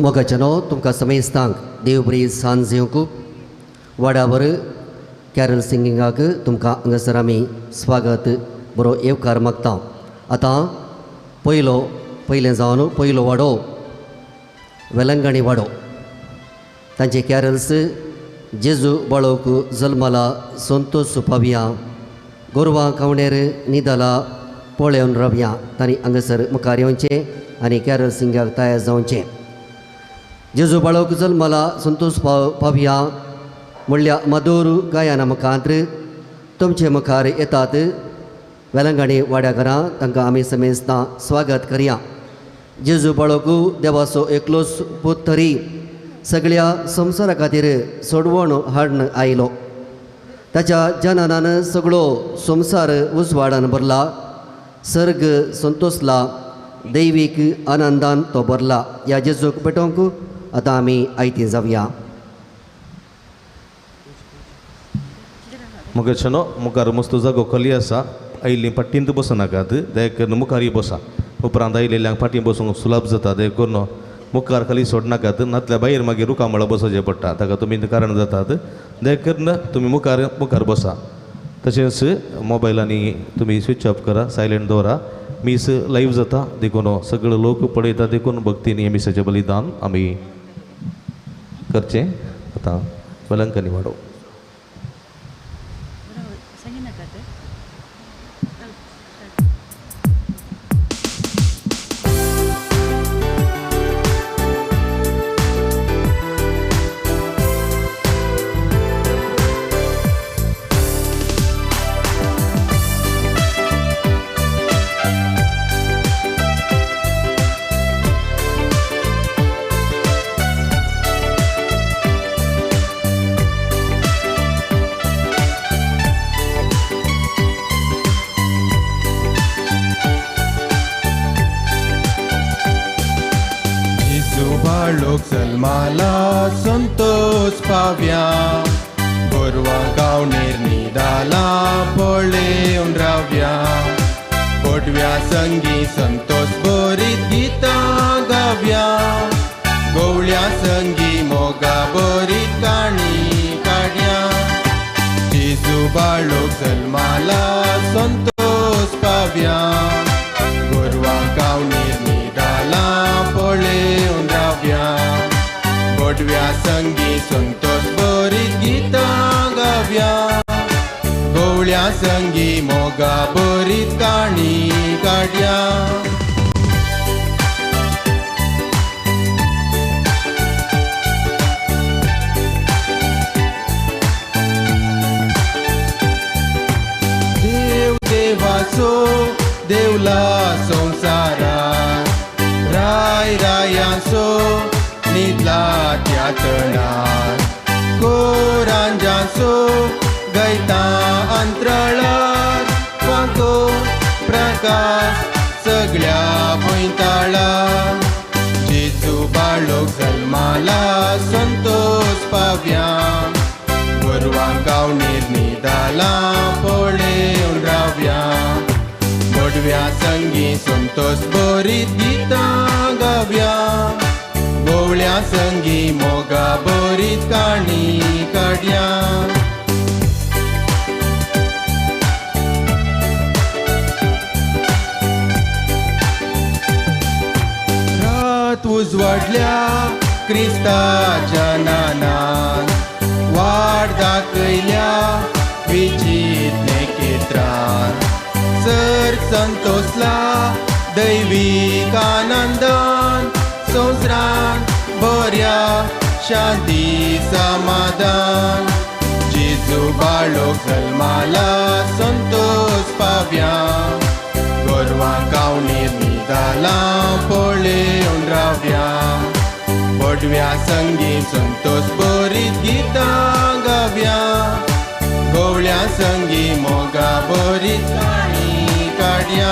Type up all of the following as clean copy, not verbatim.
मोगाच्यानो तुमकां समेस्तांक देव बरी सांज येवंक वाड्यावर कॅरल सिंगिंगाक तुमकां हांगासर आमी स्वागत बरो येवकार मागता. आतां पयलो पयलें जावन पयलो वाडो वेलंगणी वाडो तांचे कॅरल्स जेजू बाळोक जल्मला संतोष पावया गोरवां खावणेर निदला पळोवन रावया तांणी हांगासर मुखार येवचें आनी कॅरल सिंगाक तयार जावचें. जेजू बाळोक जल्मला संतोष पावया म्हणल्या मधुर गायना मुखांत तुमचे मुखार येतात वेलंगणी वाड्याघरां तांकां आमी समेस्तां स्वागत करया. जेजू बाळोक देवाचो एकलोच पूत तरी सगळ्या संवसारा खातीर सोडवण हाडून आयलो. ताच्या जननान सगळो संवसार उजवाडान भरला, सर्ग संतोसला, दैवीक आनंदान तो भरला. ह्या जेजूक भेटोवंक आतां आमी आयती जावया. मुखार मुखार मस्त जागो खाली आसा, आयिल्लीं फाटींत बसनाकात, दया करून मुखारय बसा. उपरांत आयिल्ल्यांक फाटीं बसूंक सुलभ जाता, दया करून मुखार खाली सोडनाकात, नातल्या भायर मागीर रुखामळा बसोवचें पडटा, ताका तुमी कारण जातात. दया करून तुमी मुखार मुखार बसा. तशेंच मोबायलांनी तुमी स्विच ऑफ करा, सायलंट दवरा. मीस लायव्ह जाता देखून सगळे लोक पळयता, देखून भक्तीन हें मिसाचें बलिदान आमी करचें. आतां वेलंकनी वाडो. संतोष पाव्या गोरवां गावणेर निदाला पळेवन राव्या बोडव्या संगी संतोष बरीत गितां गाव्या गोवळ्या संगी मोगा बरीत काणी काड्या. जेजू बाळोक जल्माला संतोष पाव्या गोरवां गावणेर निदाला पळेवन राव्या बोडव्या संगी संतोष बरीत गितां गाव्या गोवळ्या संगी मोगा बरीत काणी काड्या. देव देवाचो देवला संवसारा राय रायांचो निदला त्या तणार कोरांजांचो गैता अंतराळार वांको प्रकाश सगळ्या भुंयताळा. जेजू बाळोक जल्माला संतोष पाव्या गोरवां गावणेर निदाला पळेवन राव्या बोडव्या संगी संतोष बरीत गितां गाव्या गोवळ्या संगी मोगा बरीत काणी काड्या. रात उजवाडल्या क्रिस्ताच्या नानान वाट दाखयल्या विचित नेकेत्रान सर संतोषला दैवीक आनंदान संवसारान बऱ्या शांती समाधान. जेजू बाळोक जल्माला संतोष पाव्या गोरवां गावणेर निदाला पळेवन राव्या बोडव्या संगी संतोष बरीत गितां गाव्या गोवळ्या संगी मोगा बरीत काणी काड्या.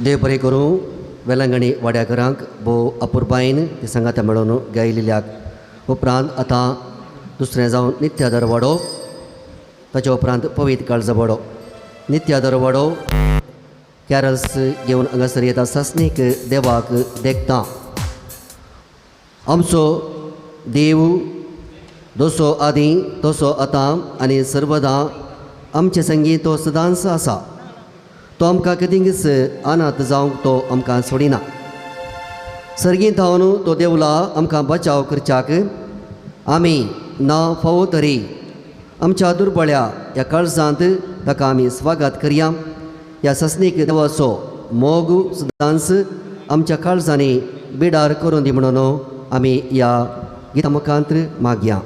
देव बरें करूं वेलंगणी वाड्याघरांक भोव अपुरबायेन ती सांगाता मेळोवन गायलेल्याक. उपरांत आतां दुसरें जावन नित्यादर वाडो, ताच्या उपरांत पवित्र काळजा वाडो. नित्यादर वाडो कॅरल्स घेवन हांगासर येता सासणीक देवाक देखता. आमचो देव जसो आदी तसो आतां आनी सर्वदां आमचे संगी तो सदांच आसा. तो आमकां कदींच अनाथ जावंक तो आमकां सोडिना. सर्गीं थावन तो देवला आमकां बचाव करच्याक आमी ना फावो तरी आमच्या दुर्बळ्या ह्या काळजांत ताका आमी स्वागत करया. ह्या ससनीक देवाचो मोग सदांच आमच्या काळजांनी बिडार करून दी म्हणून आमी ह्या गिता मुखांत मागया.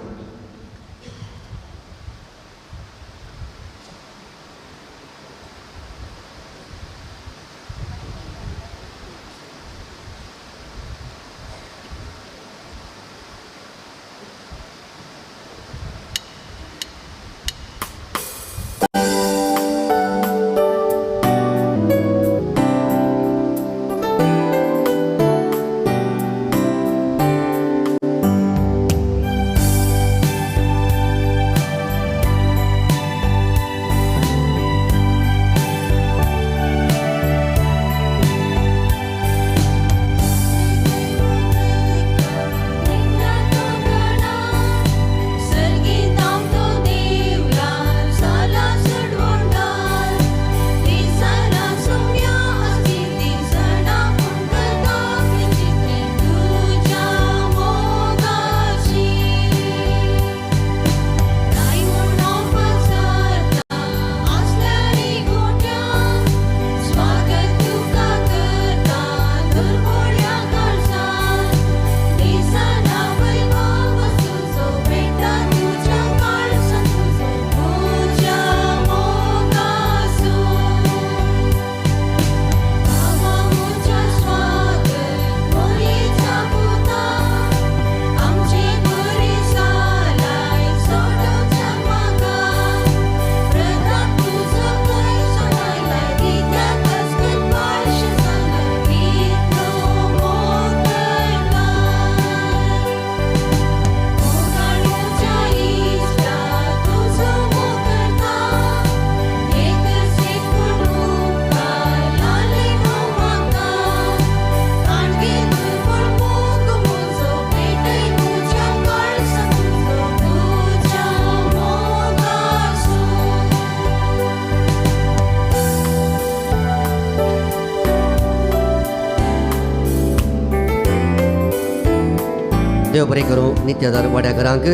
देव बरें करूं नित्यादार वाड्या घरांक.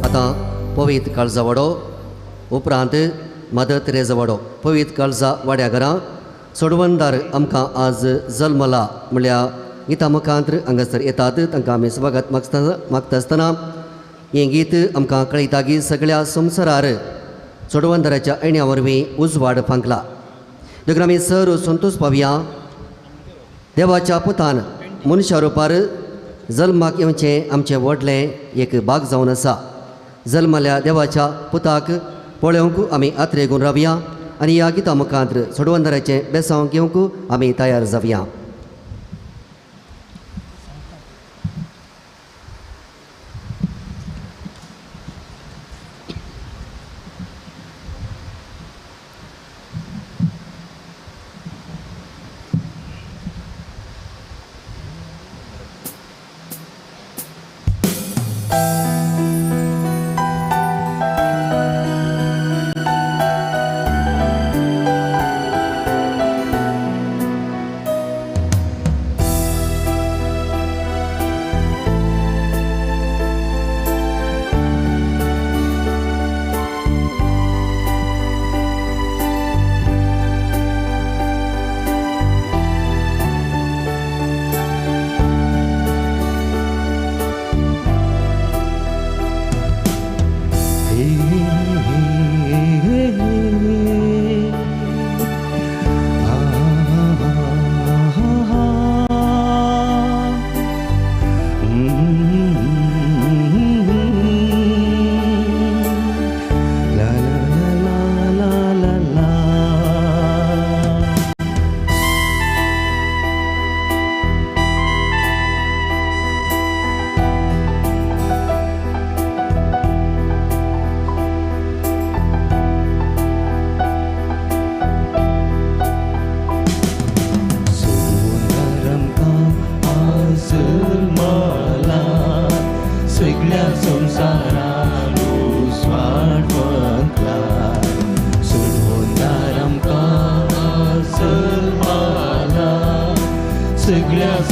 आतां पवित्र काळजा वाडो, उपरांत मदर तेरेजा वाडो. पवित्र काळजा वाड्या घरां सोडवणदार आमकां आज जल्मला म्हणल्यार गिता मुखांत हांगासर येतात. तांकां आमी स्वागत मागता आसतना हें गीत आमकां कळयता की सगळ्या संवसारार सोडवणदाराच्या येण्या वरवीं उजवाड फांकला. देखून आमी सर संतोश पावया देवाच्या पुतान मनशा रुपार जल्माक येवचें आमचें व्हडलें एक भाग जावन आसा. जल्मल्या देवाच्या पुताक पळोवंक आमी आत्रेगून रावया आनी ह्या गिता मुखांत सोडवणदाराचें बेसांव घेवंक आमी तयार जावया.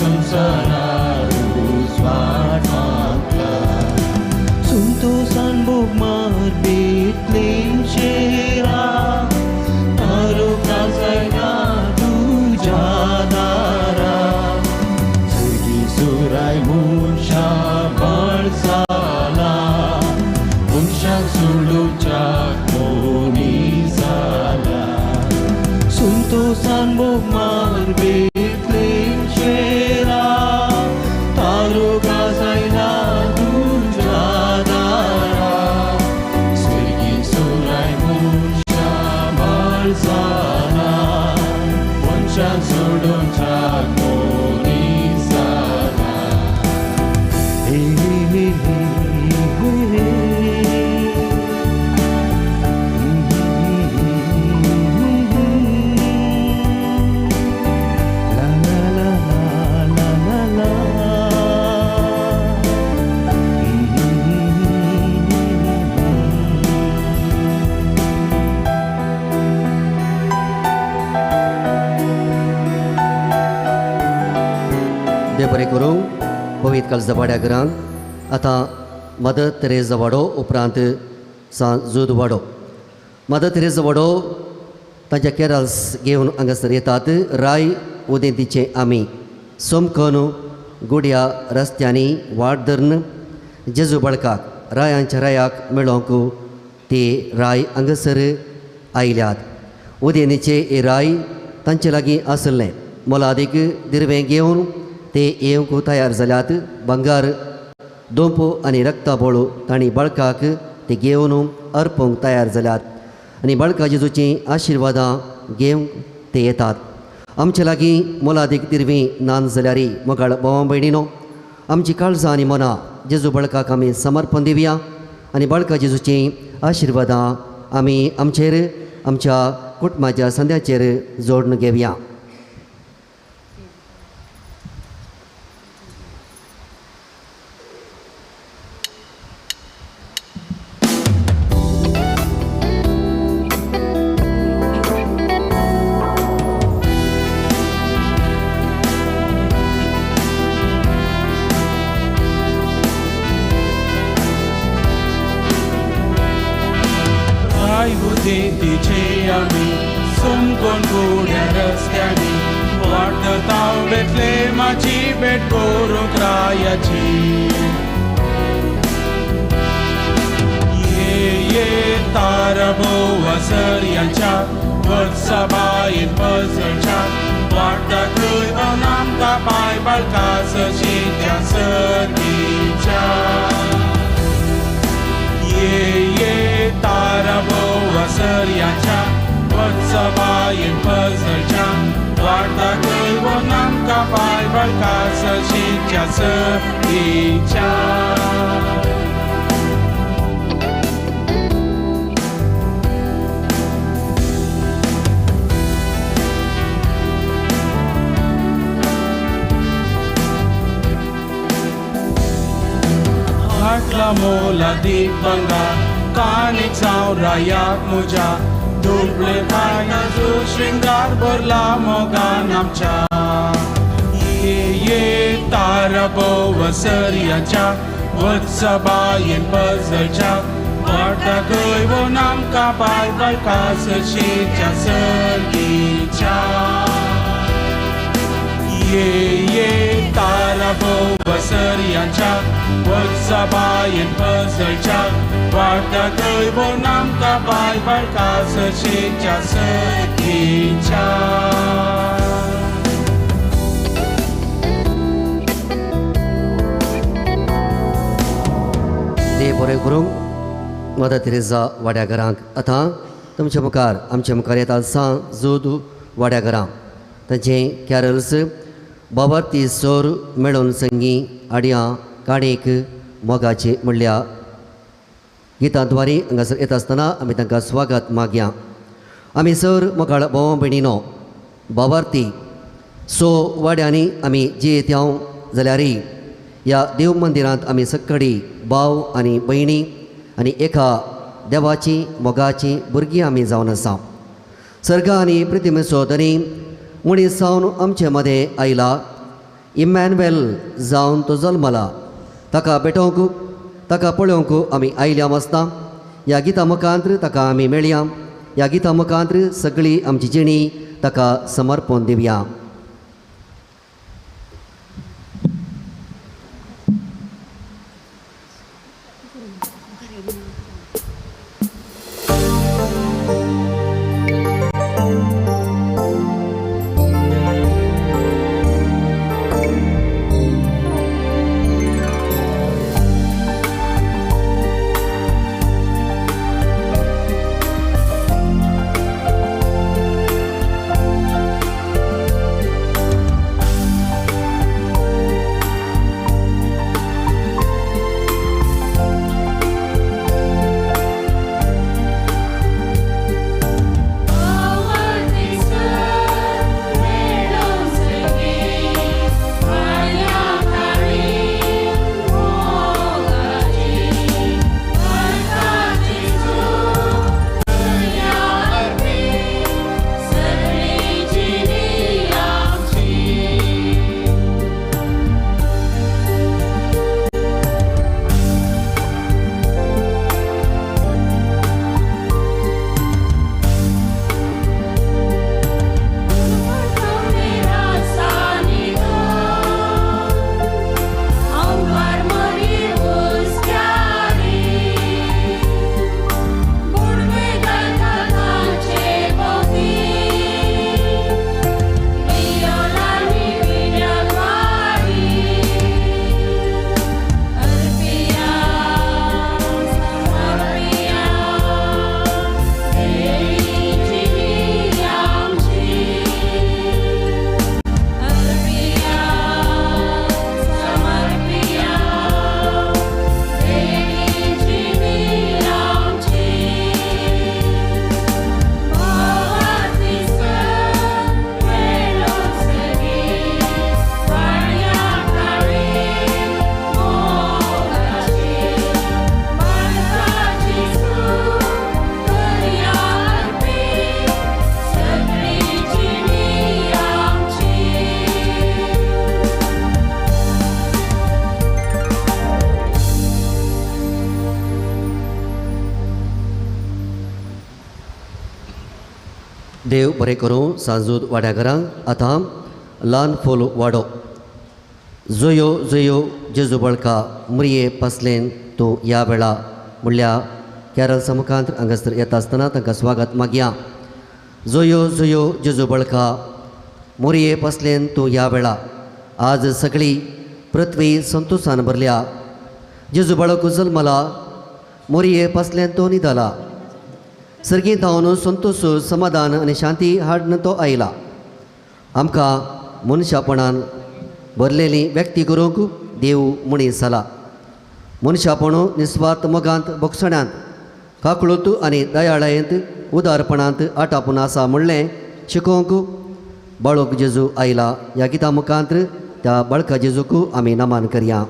संवसारार उजवाड मागला. संतोषान भोगमार बेतलेम शेरा तारुका जायना तुज्या दारा. सर्गी सुराय मनशा बाळसाला मनशाक सोडोवच्याक मनीस जाला. संतोषान भोगमार बेतलेम शेरा तारुका जायना तुज्या दारा. सर्गी सुराय मनशा बाळसाला मनशाक सोडोवच्याक मनीस जाला. हे हे हे हे हे. La la la la la la. देव बरें करूं पवित्र काळजा वाड्या घरांत आतां मदर तेरेजा वाडो उपरांत सांत जुद वाडो. मदर तेरेजा वाडो तांच्या कॅरल्स घेवन हांगासर येतात. राय उदेंतीचे आमी सोमकन गुड्या रस्त्यांनी वाट धरून जेजू बळकाक रायांच्या रायाक मेळोवंक ते राय हांगासर आयल्यात. उदेंतीचे हे राय तांचे लागीं आसलें मोलादीक दिरवें घेवन ते येवंक तयार जाल्यात. भांगर दोंपो आनी रक्ताबोळ तांणी बाळकाक ते घेवन अर्पूंक तयार जाल्यात आनी बाळका जेजूचीं आशिर्वादां घेवंक ते येतात. आमचे लागीं मोलादीक दिरवीं नान जाल्यार मोगाळ भावा भयणीनो आमची काळजां आनी मनां जेजू बाळकाक आमी समर्पण दिवया आनी बाळका जेजूचीं आशिर्वादां आमी आमचेर आमच्या कुटुंबाच्या संद्याचेर जोडून घेवया. राय उदेंतीचे आमी सोमकोण गुड्या रस्त्यांनी वाटताव बेतलेमाची भेट करूंक रायाची. ये ये तारा भोवसर्याच्या वत्सबायेन पसरच्या वाटता खंय आमकां पांय बाळका सशी त्या सर्गीच्या. ये ये तारा भोवसर्याच्या वत्सबायेन पसरच्या वाटता खंय आमकां पांय बाळका सशी त्या सर्गीच्या. हाटला मोलादीक भांगर कानीक जावं रायाक म्हज्या दुबळे पांयाचो श्रृंगार भरला मोगान आमच्या. ये ये तारा भोवसर्याच्या वत्सबायेन पसरच्या वाटा खंय आमकां पांय बाळका सशीच्या सर्गीच्या. ये ये तारा भोवसर्याच्या वत्सबायेन पसरच्या वाटा खंय आमकां पांय बाळका सशीच्या सर्गीच्या. देव बरें करूंक मदर तेरेजा वाड्या घरांक आतां तुमच्या मुखार आमच्या मुखार येतात सांत जुद वाड्या घरां तांचे कॅरल्स बाबार्ती सोर मेळोवन संगी आडयां काणयेक मोगाचे म्हणल्या गितांद्वारे हांगासर येता आसतना आमी तांकां स्वागत मागया. आमी सर मोगाळ भाव भयणीनो बाबार्ती सो वाड्यांनी आमी जियेत हांव जाल्यारय ह्या देव मंदिरांत आमी सकाळी भाव आनी भयणी आनी एका देवाची मोगाची भुरगीं आमी जावन आसा. सर्ग आनी प्रतिमेचो धनी मनीस जावन आमचे मदें आयला. इमॅन्युएल जावन तो जल्मला. ताका भेटोवंक, ताका पळोवंक आमी आयल्या आसता. ह्या गिता मुखांत ताका आमी मेळया. ह्या गिता मुखांत सगळी आमची जिणी ताका समर्पण दिवया. देव बरें करूं सांजूद वाड्या घरांक. आतां ल्हान फूल वाडो. जयो जयो जेजू बळका मुरये पासलेन तूं ह्या वेळा म्हणल्या कॅरल मुखांत हांगासर येता आसतना तांकां स्वागत मागया. जयो जयो जेजू बळका मुरये पासलेन तूं ह्या वेळा. आज सगळी पृथ्वी संतोशान भरल्या. जेजू बाळक जल्मला मोरये पासल्यान तो निदाला. सर्गीं धांवन संतोष समाधान आनी शांती हाडून तो आयला. आमकां मनशापणान भरलेली व्यक्ती करूंक देव मनीस जाला. मनशापण निस्वार्थ मोगांत भोगसण्यांत काकळूत आनी दयाळायेंत उदारपणांत आटापून आसा म्हणलें शिकोवंक बाळक जेजू आयला. ह्या गिता मुखांत त्या बाळका जेजूक आमी नमन करया.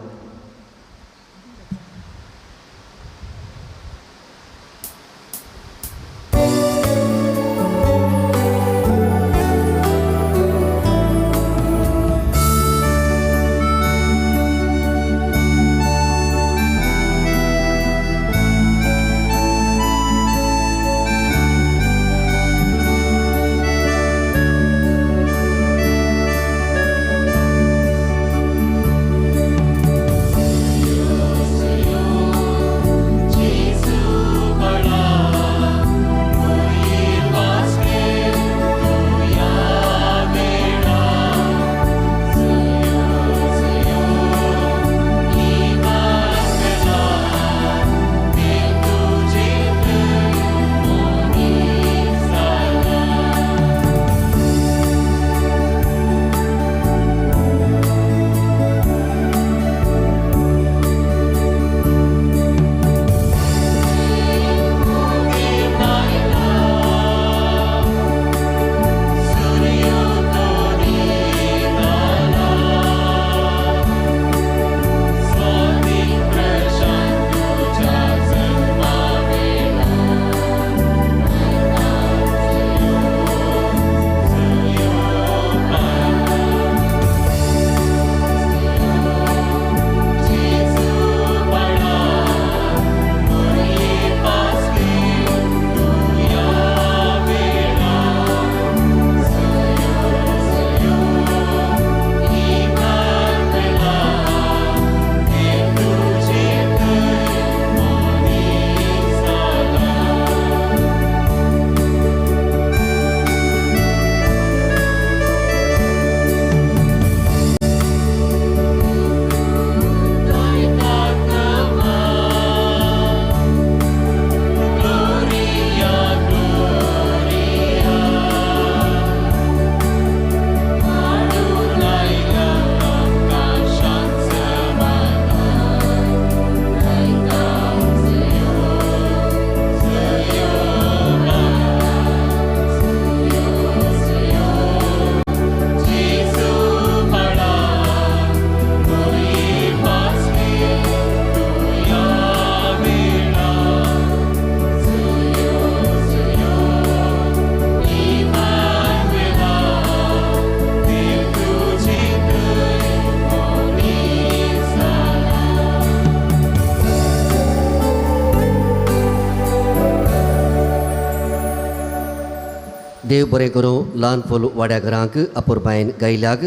देव बरें करूं ल्हान फूल वाड्या घरांक अपुरबायेन गायल्याक।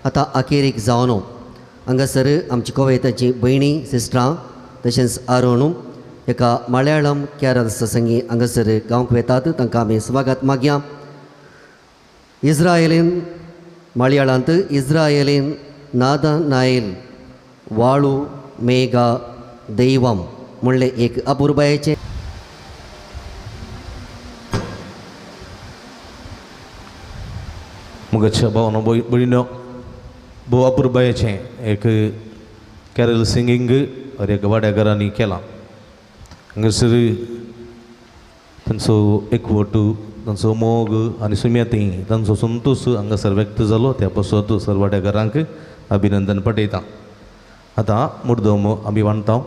आतां अखेरीक जावन हांगासर आमची कोवेताची भयणी सिस्टरां तशेंच आरोण एका मलयाळम कॅरल्स संगी हांगासर गावंक वेतात, तांकां आमी स्वागत मागया। इस्रायलीन मलयाळांत इस्रायलीन नादा नायल वाळू मेघा दैवम म्हणलें एक अपुरबायेचें। मुगच्या भावनो भयणीनो, भोव अपुरबायेचें एक कॅरल सिंगींग हर एक वाड्या घरांनी केलां। हांगासर तांचो एकवट, तांचो मोग आनी सुम्याती तांचो संतोश हांगासर व्यक्त जालो। त्या पासत सर वाड्या घरांक अभिनंदन पटयता। आतां मुर्दम आमी बांदता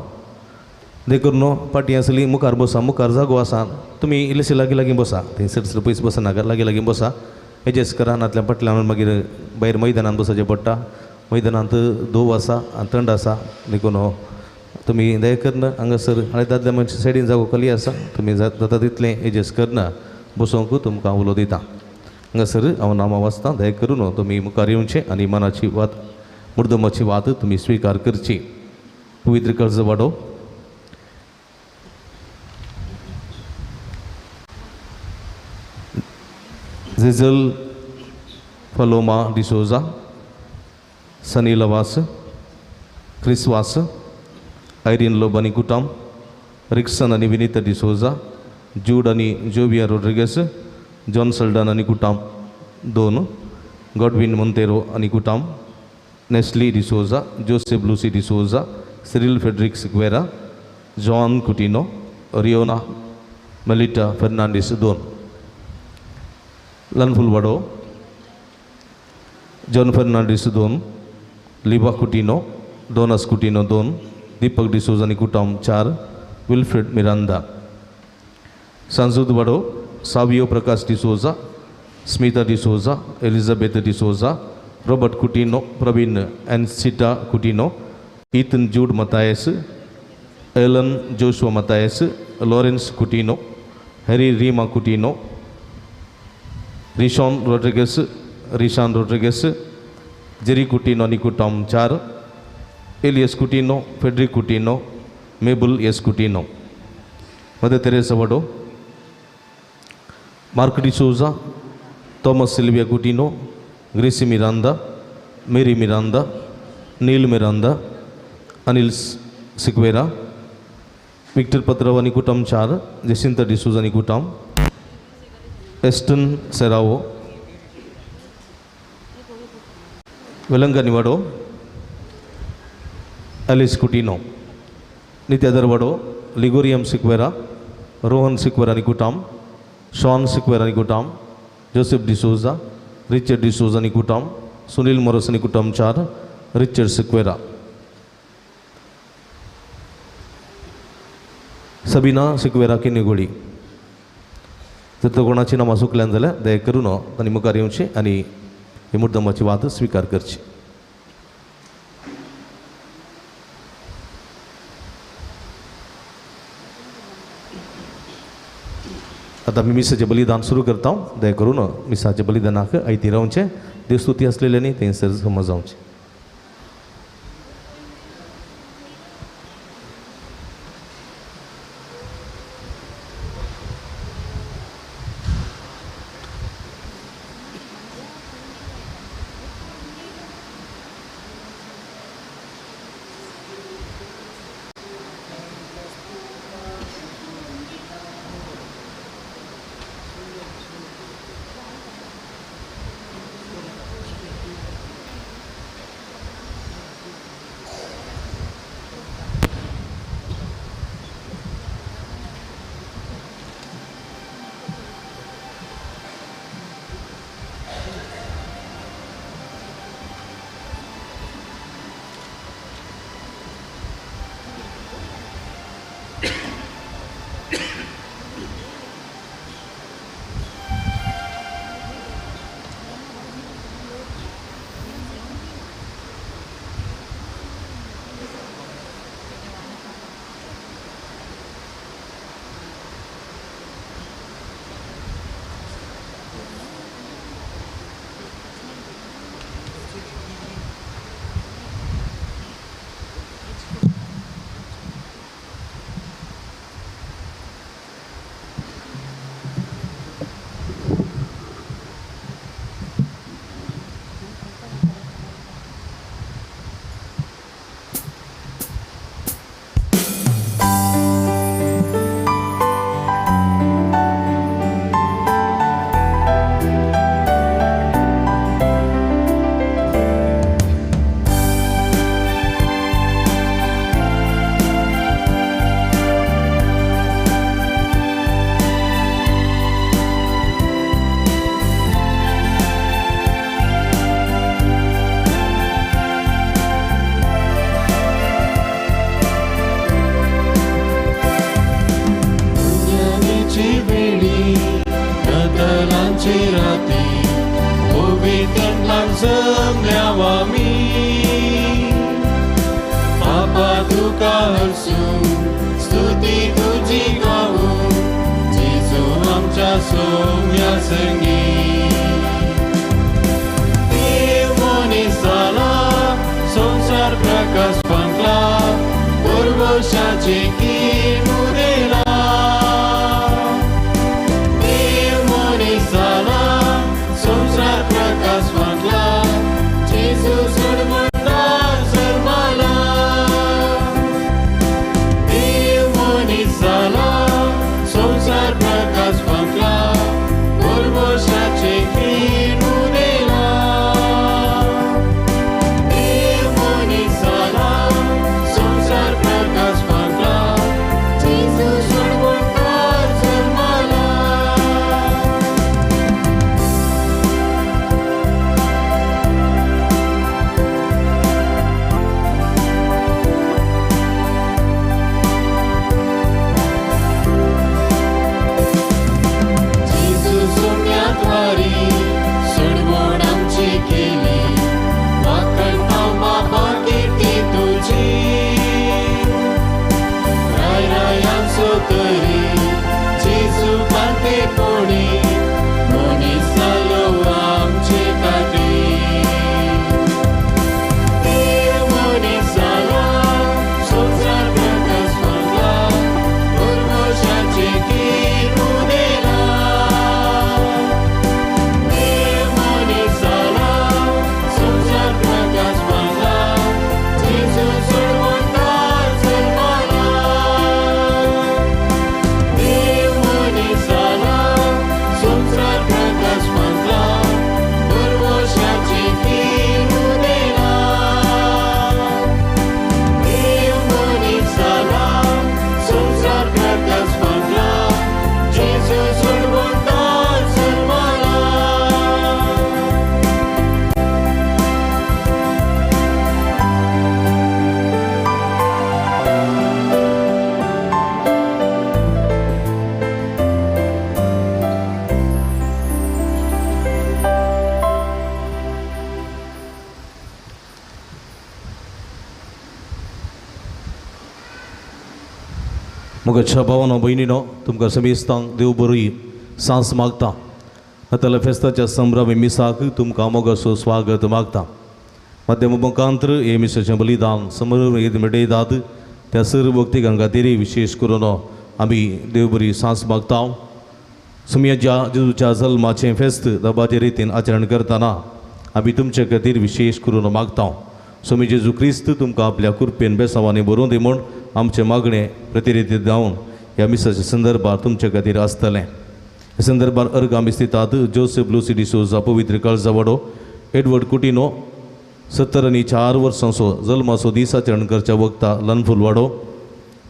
देखून न्हू पाटी आसली मुखार बसा, मुखार जागो आसा, तुमी इल्लेशे लागीं लागीं बसा, थंयसर सर पयस बसनाका, लागीं लागीं बसा। एडजस्ट करा, नातल्या फाटल्यान मागीर भायर मैदानांत बसचें पडटा। मैदानांत धोव आसा आनी थंड आसा देखून तुमी दया करून हांगासर आनी दादल्या मनशा सायडीन जागो खाली आसा, तुमी जाता तितलें एडजस्ट करना बसोवंक तुमकां उलो दिता। हांगासर हांव नामां वाचतां, दया करून तुमी मुखार येवचें आनी मनाची वात, मुर्दमाची वात तुमी स्विकार करची। पवित्र कर्ज वाडो, जेजल फलोमा डिसोजा, सनी लवास, क्रिसवास, आयरीन लोब आनी कुटाम, रिक्सन आनी विनीता डिसोजा, जूड आनी जोविया रोड्रिगस, जॉन सल्डन आनी कुटाम दोन, गॉडविन मोंतेरो आनी कुटाम, Nestle D'Souza, Joseph Lucy D'Souza, Cyril Frederick Sequeira, John Coutinho, Riona Melita Fernandes दोन, लनफुलवाडो, जॉन फर्नांडीस दोन, लिबा कुटिनो, डोनस कुटिनो दोन, दीपक डिसोज आनी कुटाम चार, विल्फ्रेड मिरांदा। सांजूद वाडो, Savio Prakash D'Souza, Smita D'Souza, Elizabeth D'Souza, Robert Coutinho, Praveen Ansita Coutinho, Ethan Jude Mathias, Alan Joshua Mathias, Lawrence Coutinho, Harry Reema Coutinho, Rishon Rodrigues, Rishan Rodrigues, Jerry Coutinho आनी कुटाम चार, Elias Coutinho, Frederick Coutinho, Mabel S Coutinho. Mother Teresa Vado, Mark D'Souza, Thomas Sylvia Coutinho, Gracy Miranda, Mary Miranda, Neil Miranda, Anil Sequeira, Victor Patrav आनी कुटाम चार, जेसिंता डिसोजा आनी कुटाम, Aston Serrao, वेलंगनी वाडो, Alice Coutinho, नित्यादर वाडो, लिगोरियम सिक्वेरा, रोहन सिक्वेरा आनी कुटाम, Sean Sequeira आनी कुटाम, Joseph D'Souza, Richard D'Souza आनी कुटाम, सुनील मोरस आनी कुटाम चार, रिचर्ड सिक्वेरा। सबीना सिक्वेरा किनेगोळी। जर तर कोणाची नामां चुकल्यान जाल्यार दया करून तांणी मुखार येवचें आनी ही मुर्दमाची वात स्विकार करची। आतां आमी मिसाचें बलिदान सुरू करता। दया करून मिसाच्या बलिदानाक आयती रावचें, देवस्तुती आसलेल्यांनी थंयसर समज जावचें। आमच्या सोम्या संगी. देव मनीस जाला, संवसार प्रकाश फांकला, पुर्वशाचें किरण उदेला. देव मनीस जाला, संवसार प्रकाश फांकला, जेजू सोडवणदार जल्मला. देव मनीस जाला, संवसार प्रकाश फांकला, पुर्वशाचें किरण उदेला. देव मनीस जाला, संवसार प्रकाश फांकला, जेजू सोडवणदार जल्मला. जेजू सोम्यात वारी सोडवण आमची केली, वाखणता बाबा कीर्ती तुजी. राय रायांचो तरी जेजू कांतेपणी, मनीस जालो आमचे खातीर. देव मनीस जाला, संवसार प्रकाश फांकला, पुर्वशाचें किरण उदेला. देव मनीस जाला, संवसार प्रकाश फांकला, जेजू सोडवणदार जल्मला. देव मनीस जाला, संवसार प्रकाश फांकला, पुर्वशाचें किरण उदेला. देव मनीस जाला, संवसार प्रकाश फांकला, जेजू सोडवणदार जल्मला. मोगाच्या भावानो भयणीनो, तुमकां समेस्तांक देव बरी सांस मागता. नाताला फेस्ताच्या संभ्रमी मिसाक तुमकां मोगाचो स्वागत मागता. मध्यम मुखांतर हे मिसाचें बलिदान समर मेटयतात त्या सर्व भक्तिकां खातीर विशेश करून आमी देव बरी सांस मागता. सुमयाच्या जेजूच्या जल्माचें फेस्त दबाजे रितीन आचरण करतना आमी तुमचे खातीर विशेश करून मागता. स्वामी जेजू क्रिस्त तुमकां आपल्या कृपेन बेसांवांनी बरोवन दी म्हूण आमचें मागणें प्रतिरिती जावन ह्या मिसाच्या संदर्भार तुमचे खातीर आसतलें. ह्या संदर्भार अर्गां आमी दितात जोसेफ लुसी डिसोजा पवित्र काळजावाडो, एडवर्ड कुटिनो 74 वर्सांचो जल्माचो दीस आचरण करच्या वक्ता लनफुलवाडो,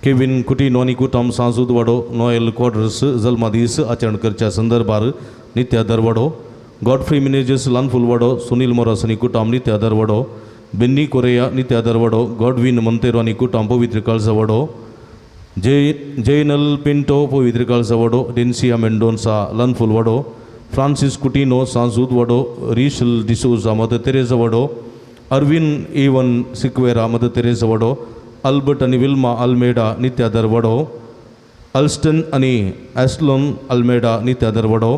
केविन कुटिनो आनी कुटम सांजूदवाडो, नोएल क्वाड्रस जल्मा दीस आचरण करच्या संदर्भार नित्या दरवाडो, गॉडफ्री मिनेजस लानफुलवाडो, सुनील मोरास आनी कुटम नित्या दरवाडो, बेन्नी कोरेया नित्या दरवाडो, गॉडविन मंतेरो आनी कुटम पवित्र काळजावाडो, जयनल पिंटो पवित्र काळजावाडो, डेन्सिया मेंडोन्सा लानफुलवाडो, फ्रांसीस कुटिनो सांजूदवाडो, रिशल डिसोजा मदर तेरेजा वाडो, Arvin Evan Sequeira mother Teresa वाडो, अल्बर्ट आनी विल्मा अल्मेडा नित्या दरवाडो, अल्स्टन आनी एस्लोन अल्मेडा नित्या दरवाडो,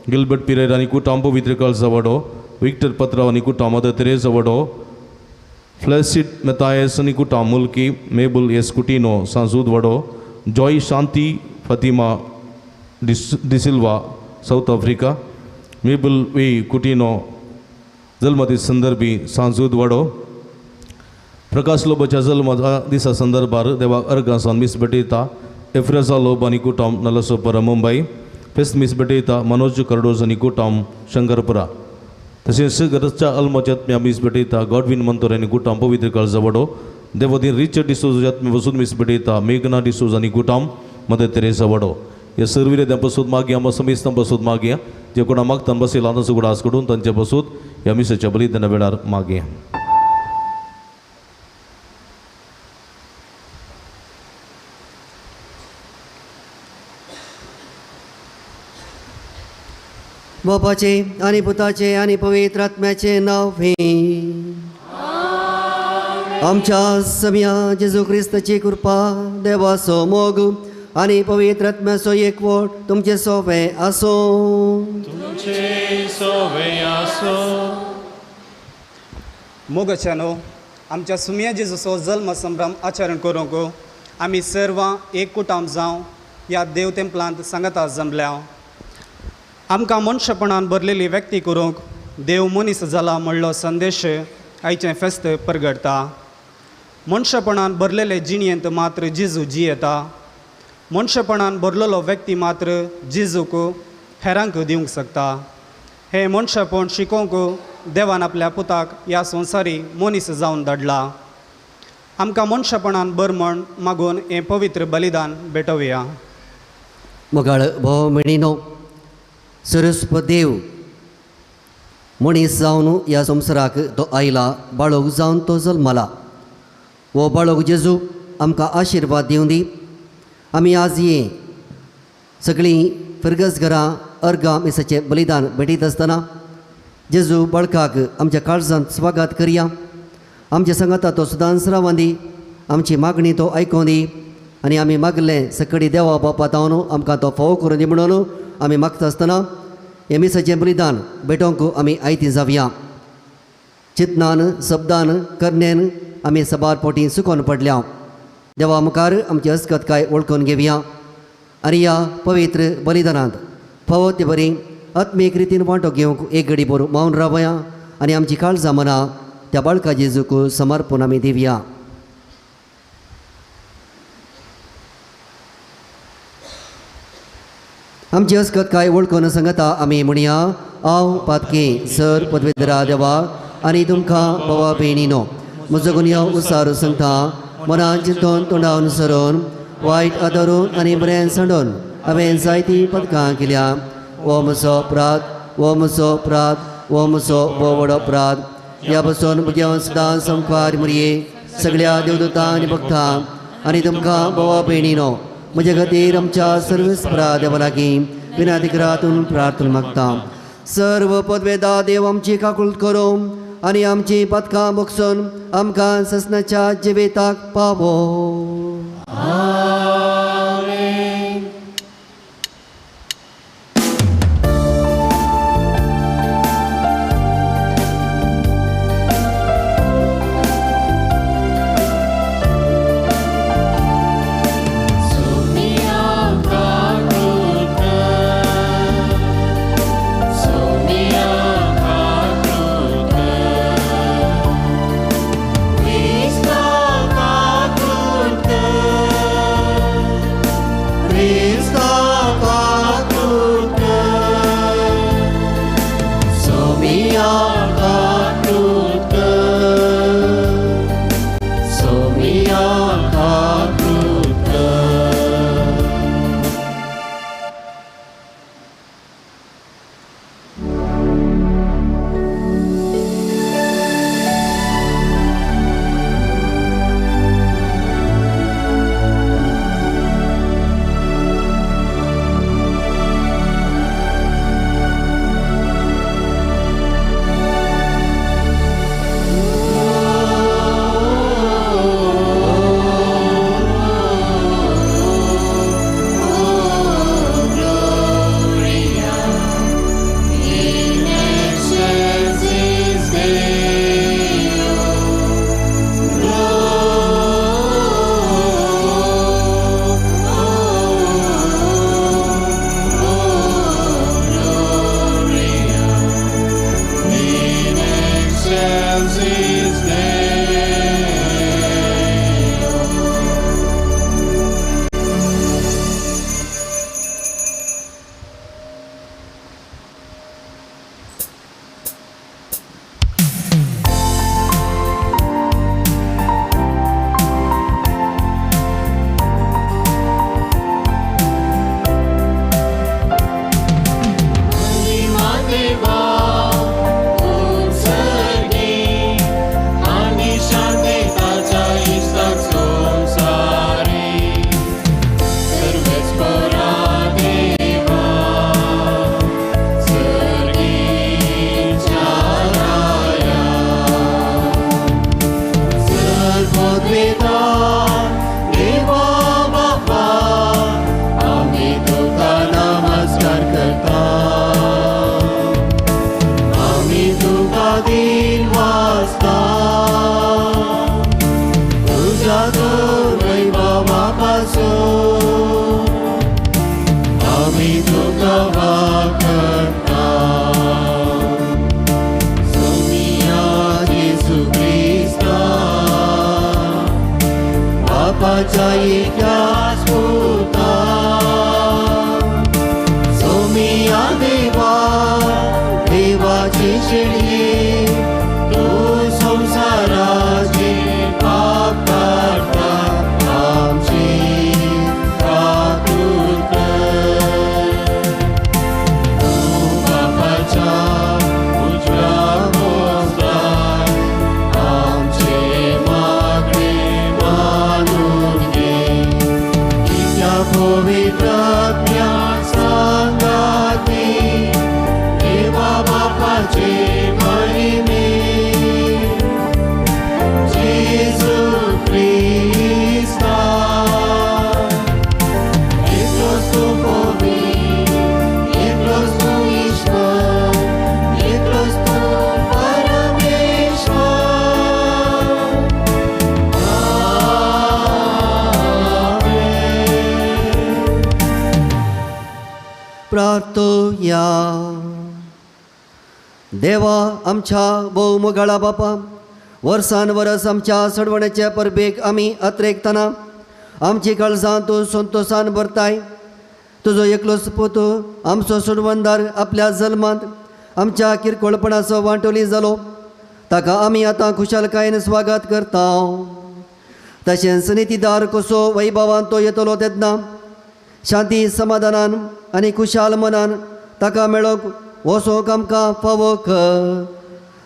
गिलबर्ट पिरेरा आनी कुटम पवित्र काळजावाडो, विक्टर पत्राव आनी कुटम मदर तेरेजा वाडो, फ्लॅसिड मेतायस आनी कुटम मुल्की, मेबल S Coutinho सांजूदवाडो, Joy Shanti Fatima D'Silva South Africa, Mabel V Coutinho जल्मदीस संदर्भी सांजूदवाडो, प्रकाश लोबाच्या जल्म दिसा संदर्भार देवाक अर्गां सावन मीस भेटयता एफ्रेजा लोब आनी कुटम नलसोपरा मुंबय, फेस्त मीस भेटयता मनोज कर्डोज आनी कुटम शंकरपुरा. तशेंच गरजच्या अल्माच्या मीस भेटयता गॉडविन मंतोर आनी कुटम पवित्र काळजावाडो, देवदीन रिचर्ड डिसोजा वसून मीस भेटयता मेघना डिसोज आनी कुटम मदर तेरेसा वाडो. ह्या सर्विरे पसून मागया आमकां समेस्तां पसून मागया जे कोणा मागतान बसयला तांचो उगडास करून तांचे पसून ह्या मिसाच्या बलिदाना वेळार मागया. बापाचे आनी पुताचे आनी पवित्र आत्म्याचे नांव हे आमच्या सम्या जेजू क्रिस्ताची कृपा, देवाचो मोग आनी पवित्र आत्म्याचो एकवट तुमचे सोवे आसूं. तुमचे सोवे आसो. मोगाच्यानो, आमच्या सुम्या जेजूचो जल्म संभ्रम आचरण करूंक आमी सर्वां एक कुटाम जावं ह्या देव तेंपलांत सांगाता जमल्या. आमकां मनशेपणान भरलेली व्यक्ती करूंक देव मनीस जाला म्हणलो संदेश आयचें फेस्त परगडटा. मनशेपणान भरलेले जिणयेंत मात्र जेजू जियेता. मनशेपणान भरलेलो व्यक्ती मात्र जेजूक हेरांक दिवंक शकता. हें मनशेपण शिकोवंक देवान आपल्या पुताक ह्या संवसारी मनीस जावन धाडला. आमकां मनशेपणान बर म्हण मागून हें पवित्र बलिदान भेटोवया. मोगाळ भोव मेणिनो, सरस्प देव मनीस जावन ह्या संवसाराक तो आयला, बाळोक जावन तो जल्मला. हो बाळोक जेजू आमकां आशिर्वाद दिवं दी. आमी आज ये सगळीं फिरगस घरां अर्गां मिसाचें बलिदान भेटयत आसतना जेजू बाळकाक आमच्या काळजांत स्वागत करया. आमच्या सांगाता तो सदांच रावन दी, आमची मागणी तो आयकों दी आनी आमी मागलें सकडी देवा बापा तावन आमकां तो फावो करून दी म्हणून आमी मागता आसतना हें मिसाचें बलिदान भेटोवंक आमी आयती जावया. चिंतनान शब्दान करण्यान आमी सबार पोटी सुकोन पडल्या. देवा मुखार आमची अस्कतकाय वळखून घेवया आनी ह्या पवित्र बलिदानांत फावो ते बरी आत्मीक रितीन वांटो घेवंक एक घडी भर मावन रावया आनी आमची काळजां मनां त्या बाळका जेजूक समर्पण आमी दिवया. आमची अस्कतकाय वळखून सांगता आमी म्हणया, हांव पातकी सर पदवेदरा देवा आनी तुमकां बाबा भयणीनो म्हजो गुन्यांव उसार सांगता. मनान चिंतून तोंडावन सरून वायट आदरून आनी बरें सांडून हांवें जायतीं पदकां केल्या. हो म्हजो अपराध, हो म्हजो अपराध, हो म्हजो भोव व्हड अपराध. ह्या पसून म्हज्या सदां संवकार मुरये सगळ्या देवदूतां आनी भक्तां आनी तुमकां भावा भयणीनो म्हज्या खातीर आमच्या सर्वेस्परा देवा लागीं विनाधिकरातून प्रार्थना मागता. सर्व पदवेदा देव आमची काकूळट करूं आनी आमची पदकां बगसून आमकां ससनाच्या जिविताक पावो. Somiya kakuta, देवाच्या एकल्याच पुता सोमिया देवा देवाची शेळये तूं संवसाराचे पाप काडटा आमची काकूत कर. तूं बापाच्या उजव्या बोसताय आमचे मागणे मानून घे. तिच्या पवित्र आत्म्या सांगाती देवा बापाचे महिमे जेजू क्रिस्ता एकलोच तूं पवित्र, एकलोच तूं ईश्वर, एकलोच तूं परमेश्वर. आमेन. प्रार्थया. देवा आमच्या भोव मोगाळा बापा, वर्सान वरस आमच्या सडवण्याच्या परबेक आमी अत्रेकतना आमची काळजां तूं संतोशान भरताय. तुजो एकलोच पूत आमचो सोडवणदार आपल्या जल्मांत आमच्या किरकोळपणाचो वांटोली जालो, ताका आमी आतां खुशालकायेन स्वागत करता. तशेंच नितीदार कसो वैभवान तो येतलो तेन्ना शांती समाधानान आनी खुशाल मनान ताका मेळोंक वचोंक आमकां फावो कर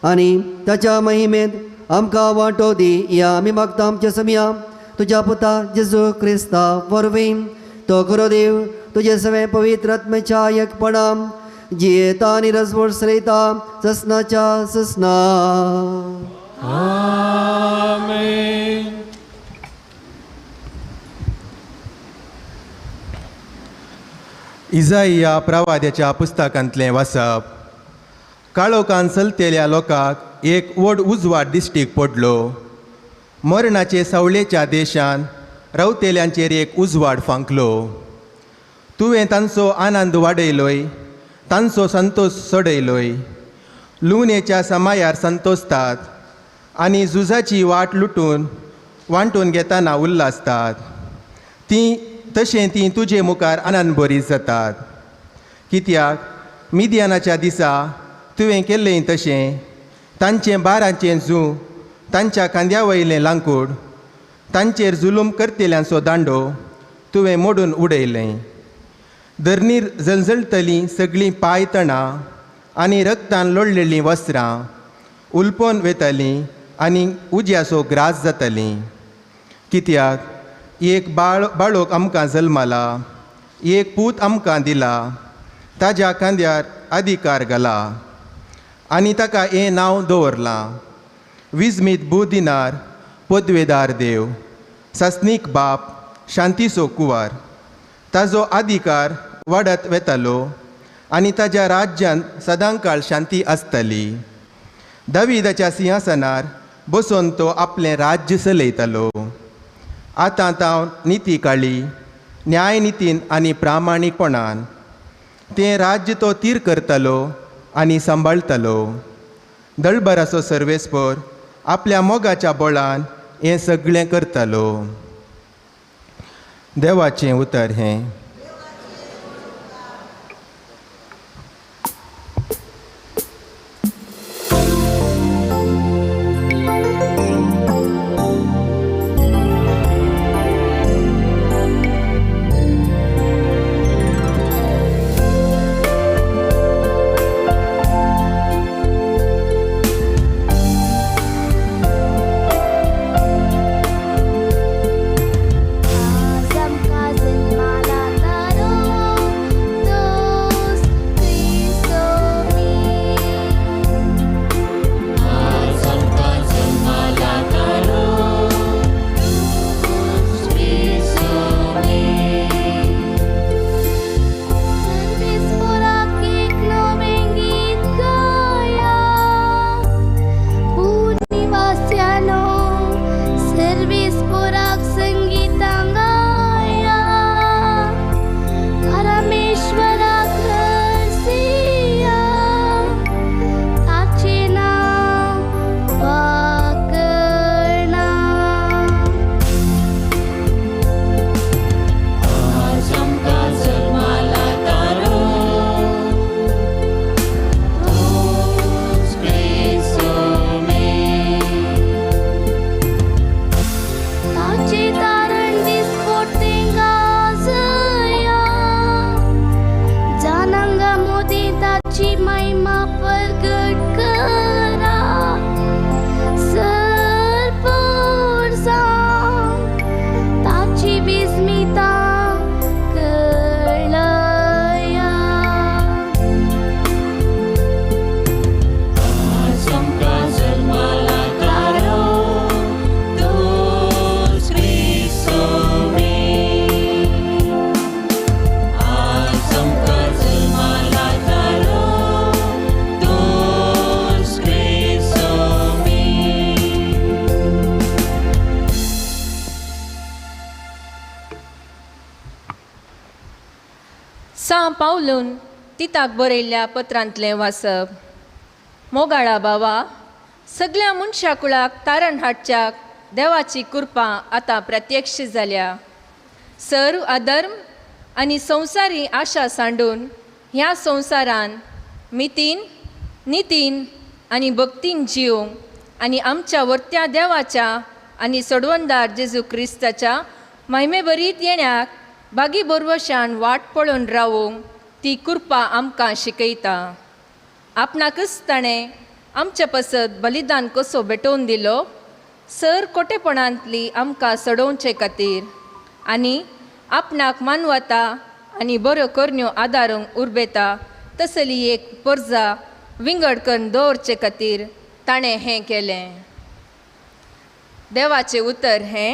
आनी ताच्या महिमेंत आमकां वांटो दी. या आमी मागता आमच्या समया तुज्या पुता जेजू क्रिस्ता वरवीं. तो खरो देव तुजे सगळें पवित्र आत्म्याच्या एकपणान जियेता आनी रजवड सरयता ससनाच्या ससना. आमेन. इजाइया प्रवाद्याच्या पुस्तकांतलें वाचप. काळोखान चलतेल्या लोकांक एक व्हड उजवाड दिश्टीक पडलो. मरणाचे सावळेच्या देशान रावतेल्यांचेर एक उजवाड फांकलो. तुवें तांचो आनंद वाडयलोय, तांचो संतोश चडयलोय. लुवणेच्या समायार संतोसतात आनी झुजाची वाट लुटून वांटून घेतना उल्हासतात. तीं तशें तीं तुजे मुखार आनंद बरी जातात. कित्याक मिद्यानाच्या दिसा तुवें केल्लें तशें तांचें बारांचें जूं, तांच्या खांद्या वयलें लांकूड, तांचेर जुलूम करतल्यांचो दांडो तुवें मोडून उडयलें. धरणीर जळजळटलीं सगळीं पांयतणां आनी रक्तान लोळलेलीं वस्त्रां उलपोन वेतालीं आनी उज्याचो ग्रास जातालीं. कित्याक एक बाळोक आमकां जल्माला, एक पूत आमकां दिला, ताज्या खांद्यार अधिकार घाला आनी ताका हें नांव दवरलां, विजमीत बुदिनार, पदवेदार देव, सासणीक बाप, शांतीचो कुंवर. ताजो अधिकार वाडत वेतालो आनी ताज्या राज्यांत सदांकाळ शांती आसताली. दाविदाच्या सिंहासनार बसून तो आपलें राज्य चलयतालो. आतां तावन निती काळी न्यायनितीन आनी प्रामाणीकपणान तें राज्य तो तीर करतालो आनी सांबाळटालो. दळबराचो सर्वेस्पर आपल्या मोगाच्या बळान हें सगळें करतालो. देवाचें उतर हें. आजमका जन्माला पावलून तिताक बरयल्ल्या पत्रांतलें वाचप. मोगाळा बाबा, सगळ्या मनशा कुळाक तारण हाडच्याक देवाची कृपा आतां प्रत्यक्ष जाल्या. सर्व अधर्म आनी संवसारी आशा सांडून ह्या संवसारान मितीन नितीन आनी भक्तीन जिवंक आनी आमच्या वर्त्या देवाच्या आनी सोडवणदार जेजू क्रिस्ताच्या महिमेभरीत येण्याक बागी बरवशान वाट पळोवन रावूंक ती कृपा आमकां शिकयता. आपणाकच ताणें आमचे पसत बलिदान कसो भेटोवन दिलो सर कोटेपणांतली आमकां सडोवचे खातीर आनी आपणाक मानवता आनी बऱ्यो करण्यो आदारूंक उर्बेता तसली एक परजा विंगड करून दवरचे खातीर ताणें हें केलें. देवाचें उतर हें.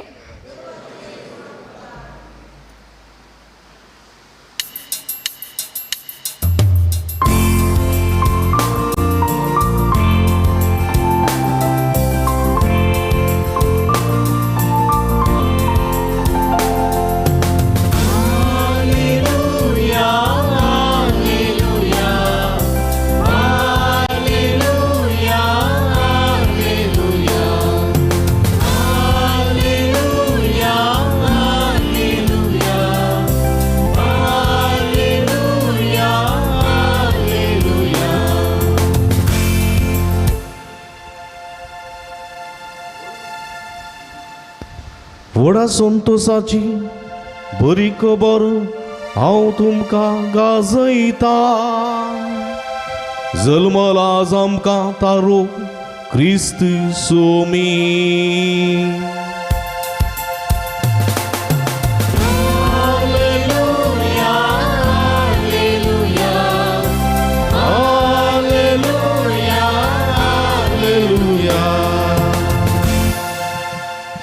व्हडा संतोसाची बरी खबर हांव तुमकां गाजयता. जल्मला आज आमकां तारो क्रिस्त सोमी.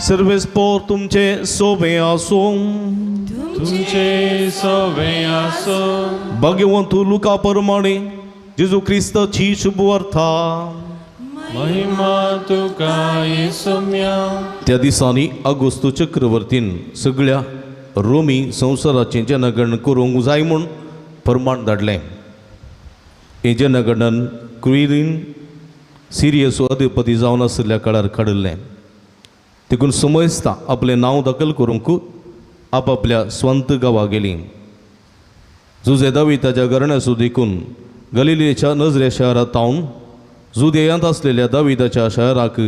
सर्वेस पोर तुमचे सोबे आसूं, तुमचे सोबे आसूं. भाग्यवंत लुका प्रमाणे जेजू क्रिस्ताची शुभवार्ता. महिमा तुका येसुम्या. त्या दिसांनी अगुस्तू चक्रवर्तीन सगळ्या रोमी संवसाराचें जनगणन करूंक जाय म्हूण प्रमाण धाडलें. हें जनगणन क्विरीन सिरियस अधिपती जावन आशिल्ल्या काळार काडिल्लें. देखून समजता आपलें नांव दाखल करूंक आपापल्या स्वंत गांवा गेलीं. जुजे दाविताच्या घराण्याचो देखून गलिलेच्या नजरे शहरांत तावन जुदेयांत आसलेल्या दाविताच्या शहराक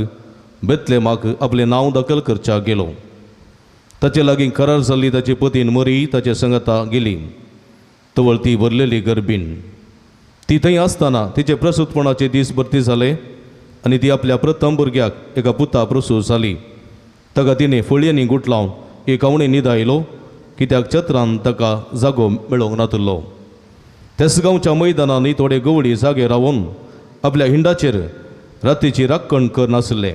बेतलेमाक आपलें नांव दाखल करच्या गेलो. ताचे लागीं करार जाल्ली ताची पतीन मरी ताचे संगता गेली. तवळ ती भरलेली गर्बीन. ती थंय आसतना तिचे प्रसूतपणाचे दीस भरती जाले आनी ती आपल्या प्रथम भुरग्याक एका पुता प्रसूत जाली. ताका तिणें फळयांनी गुटलावन एक आवणे न्हिदायलो कित्याक चत्रान ताका जागो मेळोवंक नातिल्लो. त्याच गांवच्या मैदानांनी थोडे गवळी जागे रावन आपल्या हिंडाचेर रातीची राखण करनासले.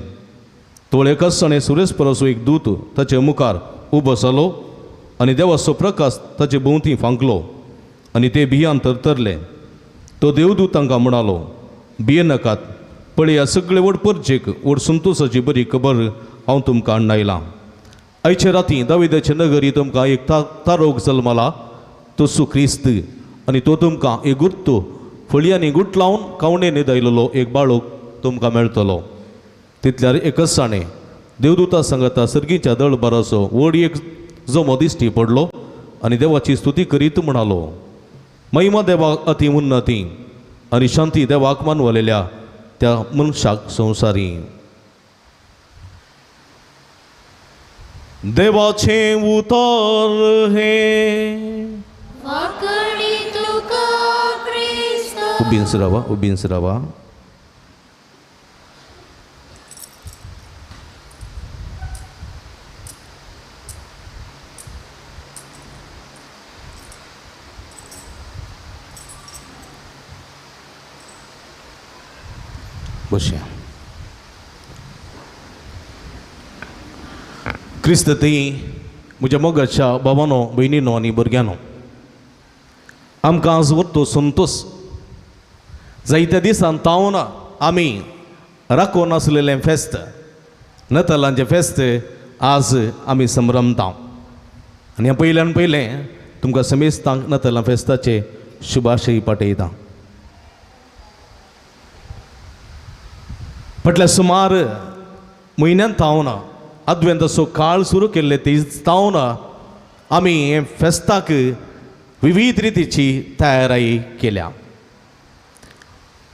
तोळ एकाच सणे सुरेश परसो एक दूत ताचे मुखार उबो जालो आनी देवाचो प्रकाश ताचे भोंवती फांकलो आनी ते भियान तरतरले. तो देवदूत तांकां म्हणालो, भियेनाकात, पळया सगळे व्हड परजेक व्हड संतोसाची बरी खबर हांव तुमकां हाडून आयलां. आयचे राती दाविदाचे नगरी तुमकां एक तारोग जल्मला, तो सुक्रिस्त, आनी तो तुमकां एक गुर्तो फळयांनी गुट लावन कावणे न्हिदायलेलो एक बाळूक तुमकां मेळटलो. तितल्यार एकच साणें देवदूता सांगता सर्गीच्या दळभराचो व्हड एक जमो दिश्टी पडलो आनी देवाची स्तुती करीत म्हणालो, महिमा देवाक अती उन्नती आनी शांती देवाक मानवलेल्या त्या मनशाक संवसारी. देवाचें उतर हें. उबींच रावा, उबींच रावा. बसया. क्रिस्त ती म्हज्या मोगाच्या बाबानो, भयणीनो आनी भुरग्यांनो, आमकां आज व्हरतो संतोश. जायत्या दिसान तावन आमी राखून आसलेलें फेस्त, नतालांचें फेस्त आज आमी संभ्रमता. आनी ह्या पयल्यान पयलें तुमकां समेस्तांक नतालां फेस्ताचें शुभाशय पाठयता. फाटल्या सुमार म्हयन्यान तावन आदवेंताचो काळ सुरू केल्ले ती तावन आमी हे फेस्ताक विविध रितीची तयाराई केल्या.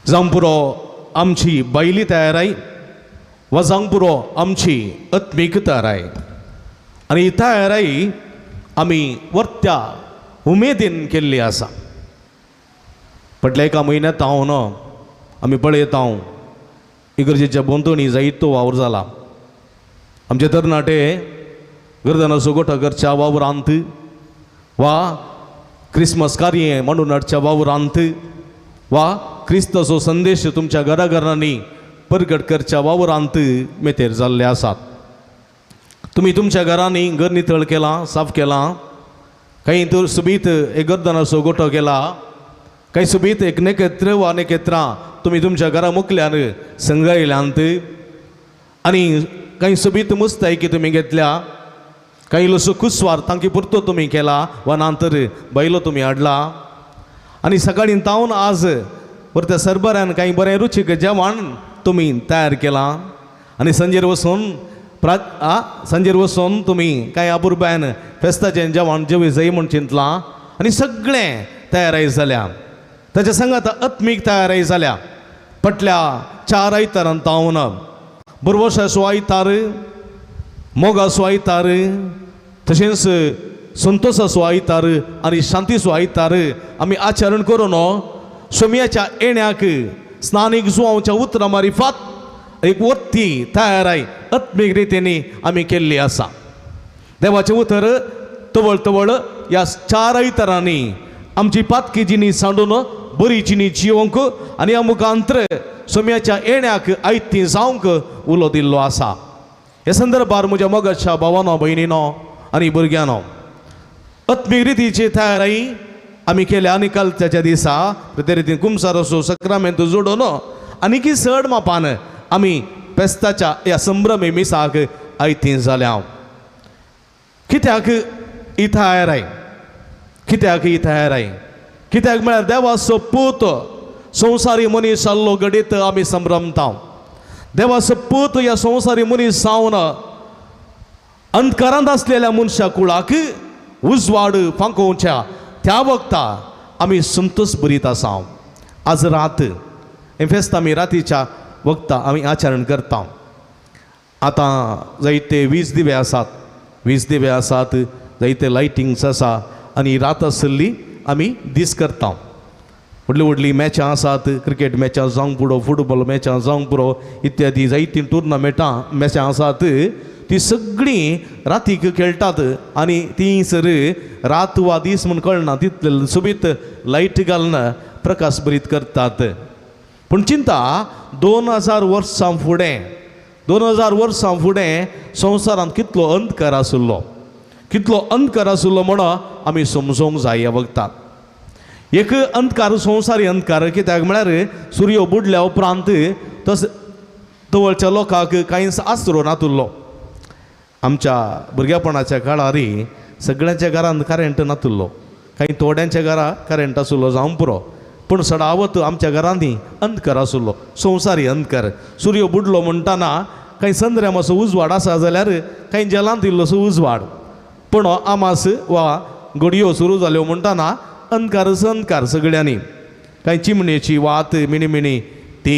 जावंक पुरो आमची बायली तयाराई वा जावंक पुरो आमची आत्मीक तयाराय आनी ही तयाराई आमी वर्त्या उमेदीन केल्ली आसा. फाटल्या एका म्हयन्यांत हांव आमी पळयता इगर्जेच्या भोंवतणी जायतो वावर जाला. आमचे तरणाटे गर्दनाचो गोठो करच्या वावरांत वा क्रिसमस कार्य म्हणून हाडच्या वावरांत वा क्रिस्ताचो संदेश तुमच्या घराघरांनी परगट करच्या वावरांत मेतेर जाल्ले आसात. तुमी तुमच्या घरांनी घर नितळ केलां, साफ केलां, काही तर सुबीत एक गर्दनाचो गोठो केला, काही सुबीत एक नेकेत्र वा नेकेत्रां तुमी तुमच्या घरा मुखल्यान संगायल्यांत आनी काही सोबीत मुस्तायकी तुमी घेतल्या, काही इल्लोसो कुसवार तांकी पुरतो तुमी केला वा ना तर बैलो तुमी हाडला आनी सकाळीं तावन आज परत्या सरबरान काही बरें रुचीक जेवण तुमी तयार केलां आनी संजेर वचून सांजेर वचून तुमी कांय अपुरबायन फेस्ताचें जेवण जेवी जाय म्हूण चिंतलां आनी सगळें तयाराय जाल्या. ताच्या संगात आत्मीक तयाराय जाल्या. फाटल्या 4 आयतारान तावन बरवसाचो आयतार, मोगाचो आयतार, तशेंच संतोसाचो आयतार आनी शांतीचो आयतार आमी आचरण करून सोम्याच्या येण्याक स्नानीक जुवांच्या उतरां मारिफात एक वत्ती तयाराय आत्मीक रितींनी आमी केल्ली आसा. देवाचें उतर तवळ तवळ ह्या 4 आयतारांनी आमची पातकी जिणी सांडून बरी जिणी जिवंक आनी ह्या मुखांतर सोम्याच्या येण्याक आयती जावंक उलो दिल्लो आसा. हे संदर्भार म्हज्या मोगाच्या भावानो, भयणीनो आनी भुरग्यांनो आत्मीक रितीची तयाराई आमी केल्या आनी कालच्या दिसा ते रितीन कुमसाराचो सक्रामेंत जोडून आनीकी चड मापान आमी फेस्ताच्या ह्या संभ्रमी मिसाक आयती जाल्या. कित्याक ही तयाराय, कित्याक ही तयाराय, कित्याक म्हळ्यार देवाचो पूत संवसारी मनीस जाल्लो घडीत आमी संभ्रमता. देवाचो पूत ह्या संवसारी मनीस जावन अंधकारांत आसलेल्या मनशा कुळाक उजवाड फांकोवच्या त्या वखता आमी संतोष भरीत आसा. आज रात हें फेस्त आमी रातीच्या वखता आमी आचरण करता. आतां जायते वीज दिवे आसात, वीज दिवे आसात, जायते लायटिंग्स आसा आनी रात आसली आमी दीस करता. व्हडली व्हडली मॅचां आसात, क्रिकेट मॅचां जावंक पुरो, फुटबॉल मॅचां जावंक पुरो इत्यादी जायतीं टुर्नामेंटां मॅचां आसात ती सगळीं रातीक खेळटात आनी ती सर रात वा दीस म्हूण कळना तितले सोबीत लायट घालून प्रकाश भरीत करतात. पूण चिंता 2000 वर्सां फुडें, 2000 वर्सां फुडें संवसारांत कितलो अंधकार आशिल्लो, कितलो अंधकार आशिल्लो म्हणून आमी समजोंक जाय ह्या वखदाक. एक अंधकार संवसारी अंधकार कित्याक म्हळ्यार सूर्य बुडल्या उपरांत तस तवळच्या लोकांक कांयच आसरो नातुल्लो. आमच्या भुरगेपणाच्या काळार सगळ्यांच्या घरांत करेंट नातुल्लो, कांय थोड्यांच्या घरा करेंट आशिल्लो जावंक पुरो, पूण सडावत आमच्या घरांनी अंधकार आशिल्लो, संवसारी अंधकार. सूर्य बुडलो म्हणटाना कांय संद्र्यामाचो उजवाड आसा जाल्यार कांय जलांत इल्लोसो उजवाड, पूण आमास वा घडयो सुरू जाल्यो म्हणटाना अंधकारच अंधकार सगळ्यांनी. कांय चिमणेची वात मिणी मिणी ती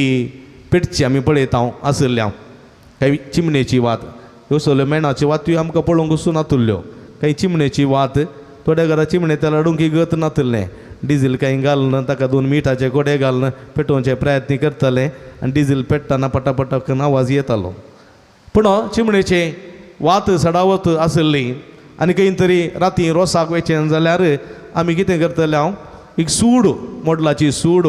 पेटची आमी पळयता आशिल्ल्या, कांय चिमणेची वात ह्यो सगळ्यो मेणाच्यो वात्यो आमकां पळोवंक वचून नातुल्ल्यो. कांय चिमणेची वात थोड्या घरा चिमणे तेल हाडूंक गत नातुल्लें, डिझील कांय घालून ताका 2 मिठाचे गोडे घालून पेटोवचे प्रयत्न करताले आनी डिझील पेट्टना पटापटा करून आवाज येतालो. पूण चिमणेचे वात सडावत आशिल्ली आनी खंय तरी राती रोसाक वयचें जाल्यार आमी कितें करतले, हांव एक सूड मोडलाची सूड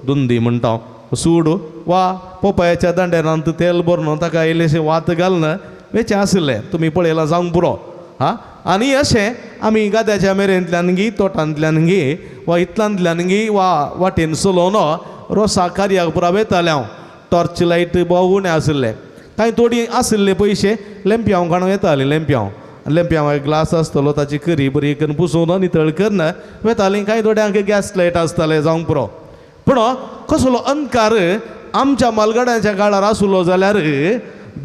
दुंदी म्हणटा, सूड वा पोपायाच्या दांड्यारांत तेल भरून ताका इल्लेशें वात घालून वेचें आशिल्लें, तुमी पळयलां जावंक पुरो. हा आनी अशें आमी गाद्याच्या मेरेंतल्यान गी तोटांतल्यान गी वा इतलांतल्यान गी वा वाटेन चलोवन रोसा कार्याक पुरा वेतालें हांव. टॉर्च लायट भोव उणें आशिल्लें, कांय थोडी आशिल्ले पयशे लेंप्यांव काडून येतालीं, लेंप्यांव लेंप्या ग्लास आसतलो ताची करी बरी करून पुसून नितळ करून वेतालीं. कांय थोड्यांक गॅस लायट आसताले जावंक पुरो. पूण कसलो अंधकार आमच्या मालगाड्यांच्या काळार आसलो जाल्यार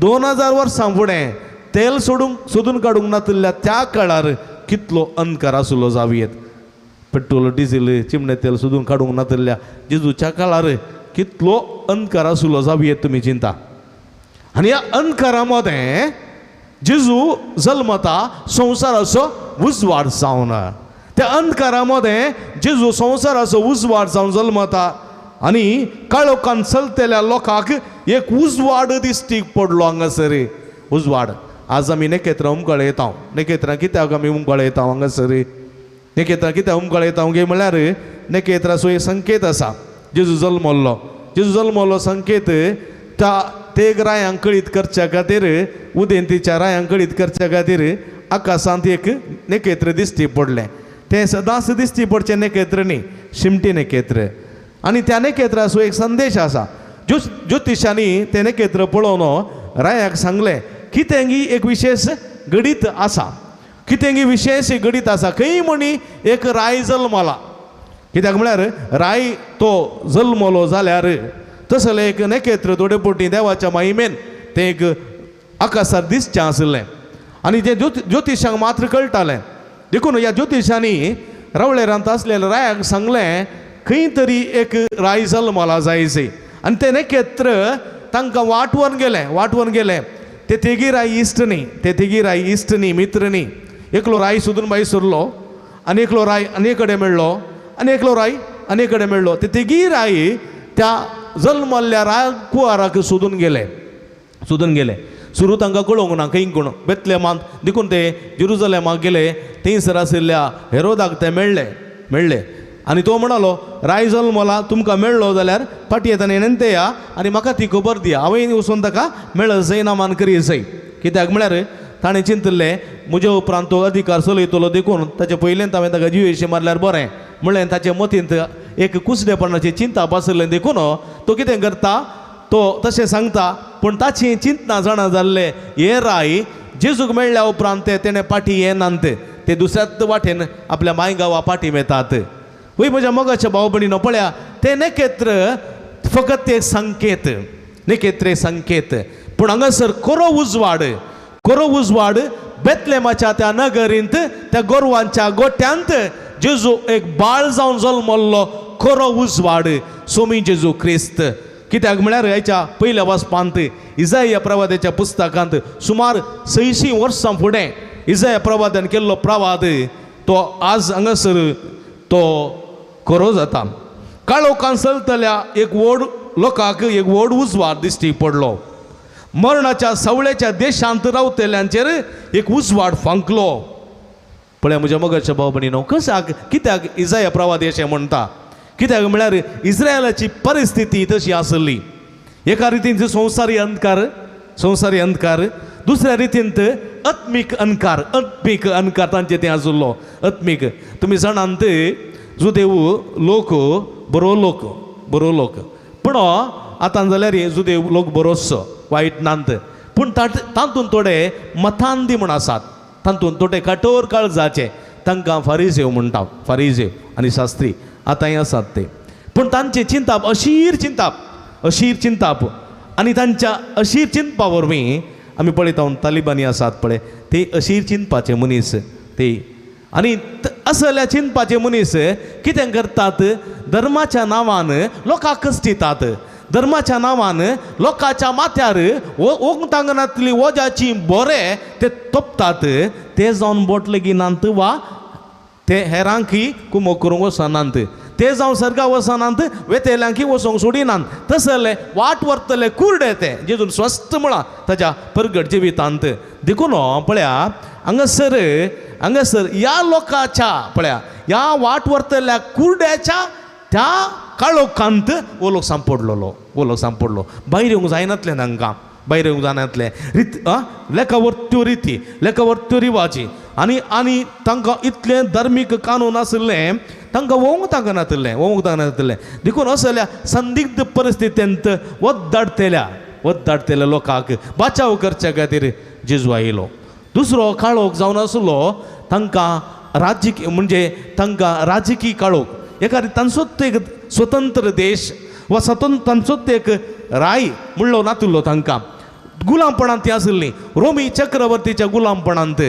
2000 वर्सां फुडें तेल सोडूंक सोदून काडूंक नातिल्ल्या त्या काळार कितलो अंधकार आसलो जावयेत. पेट्रोल डिझेल चिमणे तेल सोदून काडूंक नातिल्ल्या जेजूच्या काळार कितलो अंधकार आसलो जावयेत तुमी चिंता. आनी ह्या अंधकारा मदें जेजू जल्मता संवसाराचो उजवाड जावन. त्या अंधकारा मदें जेजू संवसाराचो उजवाड जावन जल्मता आनी काळोखान चलतल्या लोकांक एक उजवाड दिश्टीक पडलो हांगासर उजवाड. आज आमी नखेत्रां उमकळे येता. नखेत्रां कित्याक आमी उमकळे येता हांगासर? नखेत्रां कित्याक उमकळे येता गे म्हळ्यार नखेत्राचो एक संकेत आसा. जेजू जल्मल्लो, जेजू जल्मल्लो संकेत त्या तेग रायांक कळीत करच्या खातीर, उदेंतीच्या रायांक कळीत करच्या खातीर आकाशांत एक नखेत्र दिश्टी पडलें. तें सदांच दिश्टी पडचें नखेत्र न्ही, शिमटी नखेत्र. आनी त्या नखेत्राचो एक संदेश आसा. ज्योतिशांनी तें नखेत्र पळोवन रायाक सांगलें कितेंगी एक विशेष घडीत आसा, कितेंगी विशेष घडीत आसा. खंय म्हणी एक राय जल्मला. कित्याक म्हळ्यार राय तो जल्मलो जाल्यार तसलें एक नखेत्र थोडे पोटी देवाच्या महिमेन तें एक आकाशार दिसचें आशिल्लें आनी तें ज्योतिशांक मात्र कळटालें. देखून ह्या ज्योतिशांनी रावळेरांत आसलेल्या रायाक सांगलें खंय तरी एक राय जल्मला जायचे. आनी तें नखेत्र तांकां वाटवन गेलें, वाटवन गेलें. ते तेगी राय इश्ट न्ही, ते तेगी राय इश्ट न्ही, मित्र न्ही. एकलो राय सोदून भायर सरलो आनी एकलो राय आनी कडेन मेळ्ळो आनी एकलो राय आनी कडेन मेळ्ळो. ते तेगी राय त्या जल्मल्ल्या राय कुवाराक सोदून गेले, सोदून गेले. सुरू तांकां कळोवंक ना खंय कोण बेतलेमांत. देखून ते जेरुजलेमाक गेले. थंयसर आशिल्ल्या हेरोदाक ते मेळ्ळे, मेळ्ळे आनी तो म्हणालो राय जल्मला तुमकां मेळ्ळो जाल्यार फाटीं येतना नेणते या आनी म्हाका ती खबर दिया, हांवें वचून ताका मेळत जायना मान करी जाय. कित्याक म्हळ्यार ताणें चिंतिल्लें म्हज्या उपरांत तो अधिकार चलयतलो, देखून ताचे पयलेंत हांवें ताका जिवेशी मारल्यार बरें म्हणलें. ताचे मतींत एक कुसडेपणाची चिंता बसलें. देखून तो कितें करता, तो तशें सांगता. पूण ताची चिंतना जाणा जाल्लें हे राय जेजूक मेळ्ळ्या उपरांत ते तेणें पाटी येनात, ते दुसऱ्याच वाटेन आपल्या माय गांवा पाटी मेतात. वय म्हज्या मोगाच्या भाव भयणीनो पळया, तें नखेत्र फकत ते संकेत, नखेत्र संकेत. पूण हांगासर खरो उजवाड, खरो उजवाड बेतलेमाच्या त्या नगरींत त्या गोरवांच्या गोट्यांत जेजू एक बाळ जावन जल्मल्लो खरो उजवाड सोमी जेजू क्रिस्त. कित्याक म्हळ्यार ह्याच्या पयल्या वाचपांत इजाया प्रवादाच्या पुस्तकांत सुमार 600 वर्सां फुडें इजाया प्रवादान केल्लो प्रवाद तो आज हांगासर तो खरो जाता. काळोखान चलतल्या एक व्हड लोकांक एक व्हड उजवाड दिश्टी पडलो. मरणाच्या सावळेच्या देशांत रावतल्यांचेर एक उजवाड फांकलो. पळय म्हज्या मोगाच्या भाव भयणीनो, कशाक कित्याक इजाया प्रवादी अशें म्हणटा? कित्याक म्हळ्यार इस्रायलाची परिस्थिती तशी आसली. एका रितीन संवसारी अंधकार, संवसारी अंधकार, दुसऱ्या रितीन आत्मीक अंधकार, आत्मीक अंधकार तांचे तें आशिल्लो आत्मीक. तुमी जाणात जुदेव लोक बरो लोक, बरो लोक, पूण आतां जाल्यार जुदेव लोक बरोचसो वायट नात, पूण तातूंत थोडे मतांदी म्हूण आसात, तातूंत थोडे कठोर काळजाचे, तांकां फारिजेव म्हणटा, फारिजेव आनी शास्त्री आतांय आसात ते. पूण तांचें चिंताप अशीर चिंताप, अशीर चिंताप. आनी तांच्या अशीर चिंतपा वरवीं आमी पळयता तालिबानी आसात पळय, ते अशीर चिंतपाचे मनीस ते. आनी असल्या चिंतपाचे मनीस कितें करतात, धर्माच्या नांवान लोकांक कश्टितात, धर्माच्या नांवान लोकांच्या माथ्यार ओंगतांगणांतली वजाची बोरे ते तोपतात. ते जावन बोट लेगीनात वा ते हेरांकी कुमो करूंक वचनात, ते जावन सर्गा वचनात, वेतेल्यांकी वचोंक सोडिनात. तसले वाट व्हरतले कुर्डे ते जेजून स्वस्थ म्हळां ताच्या परगट जिवितांत. देखून पळया हांगासर, हांगासर ह्या लोकांच्या पळया ह्या वाट व्हरतल्या कुर्ड्याच्या त्या काळोखांत हो लोक सांपडलेलो, हो लोक सांपडलो. भायर येवंक जायनातलें तांकां, भायर येवंक जायनातलें. रित लेखावरत्यो रिती, लेखावरत्यो रिवाजी आनी आनी तांकां इतलें धर्मीक कानून आशिल्लें, तांकां वोंक तांकां नातिल्लें, वोंक तांकां नातिल्लें. देखून असल्या संदिग्ध परिस्थितींत वत धाडटेल्या, वत धाडटेल्या लोकांक बाचाव करच्या खातीर जेजू आयलो. दुसरो काळोख जावन आसलो तांकां राजकीय, म्हणजे तांकां राजकीय काळोख, एका तांचोच एक स्वतंत्र देश वा स्वतंत्र तांचोच एक राय म्हणलो नातिल्लो तांकां. गुलामपणांत ती आशिल्ली रोमी चक्रवर्तीच्या गुलामपणांत.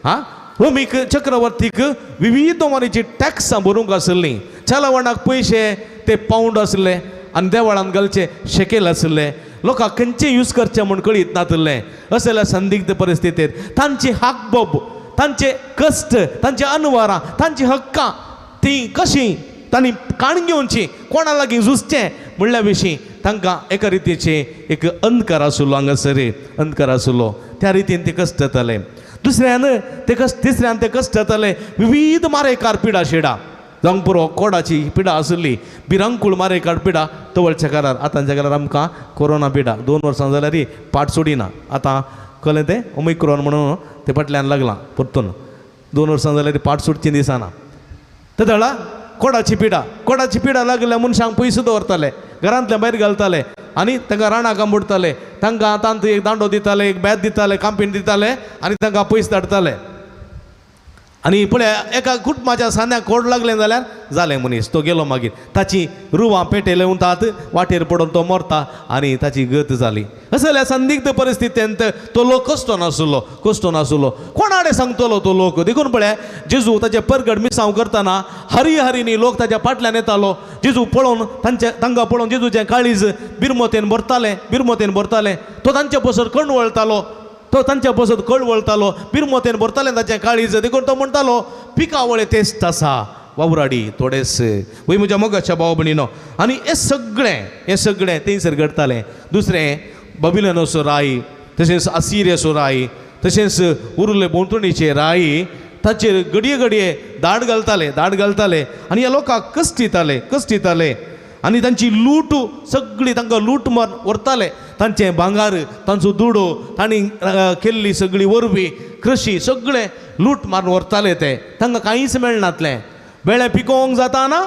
हां, रोमी चक्रवर्तीक विविध तरेची टॅक्सां भरूंक आशिल्लीं. चलवणाक पयशे ते पावंड आशिल्ले आनी देवळांत घालचे शेकेल आशिल्ले. लोकांक खंयचे यूज करचे म्हूण कळीत नातिल्लें. असल्या संदिग्ध परिस्थितींत तांची हाकबोब, तांचे कश्ट, तांची अनवारां, तांची हक्कां तीं कशीं तांणी काण घेवची, कोणा लागीं झुजचें म्हणल्या विशीं तांकां एका रितीचे एक अंधकार आशिल्लो हांगासर अंधकार आशिल्लो. त्या रितीन ते कश्ट जाताले. दुसऱ्यान ते कश्ट, तिसऱ्यान ते कश्ट जाताले. विविध मारेकार पिडा शिडा जावंक पुरो कोडाची पिडा आशिल्ली, भिरांकूळ मारेकार पिडा तवळच्या काळार. आतांच्या काळार आमकां कोरोना पिडा 2 वर्सां जाल्यार पाट सोडिना. आतां कळ्ळें तें ओमिक्रॉन म्हणून ते फाटल्यान लागलां परतून. 2 वर्सां जाल्यार पाट सोडची दिसना. तेदळा कोडाची पिडा, कोडाची पिडा लागल्या मनशांक पयसो दवरताले, घरांतल्या भायर घालताले आनी तांकां राणाक आंबुडटाले. तांकां हातांत एक दांडो दिताले, एक बॅत दिताले, कांपीण दिताले आनी तांकां पयस धाडटाले. आनी पळय एका कुटुंबाच्या सांद्याक कोड लागलें जाल्यार जालें, मनीस तो गेलो. मागीर ताची रुवां पेटेले उंतात, वाटेर पडून तो मरता आनी ताची गत जाली. असल्या संदिग्ध परिस्थितींत तो लोक कश्टो नाशिल्लो, कश्टो नाशिल्लो. कोणाडे सांगतलो तो लोक? देखून पळय जेजू ताचे परगट मिसांव करतना हरी हरीनी लोक ताच्या फाटल्यान येतालो. जेजू पळोवन तांचे, तांकां पळोवन जेजूचें काळीज बिरमोतेन भरतालें, बिरमोतेन भरतालें. तो तांचे पसर कणवळतालो, तो तांच्या बसत कळवळतालो, बिरमोतेन भरतालें ताचें काळीज. देखून तो म्हणटालो पिकावळे तेस्त आसा, वावराडी थोडेच. वय म्हज्या मोगाच्या भाव भयणीनो, आनी हें सगळें, हें सगळें थंयसर घडटालें. दुसरें बबिलनाचो राय, तशेंच असिरियाचो राय, तशेंच उरुले भोंवतणीचे राय ताचेर घडये घडये दाड घालताले, दाड घालताले आनी ह्या लोकांक कश्ट दिताले, कश्ट दिताले. आनी तांची लूट सगळी तांकां लूट मार व्हरताले. तांचें भांगार, तांचो दुडो, तांणी केल्ली सगळी वरवी कृशी सगळें लूट मारून व्हरताले ते. तांकां कांयच मेळनातलें. बेळे पिकोवंक जाताना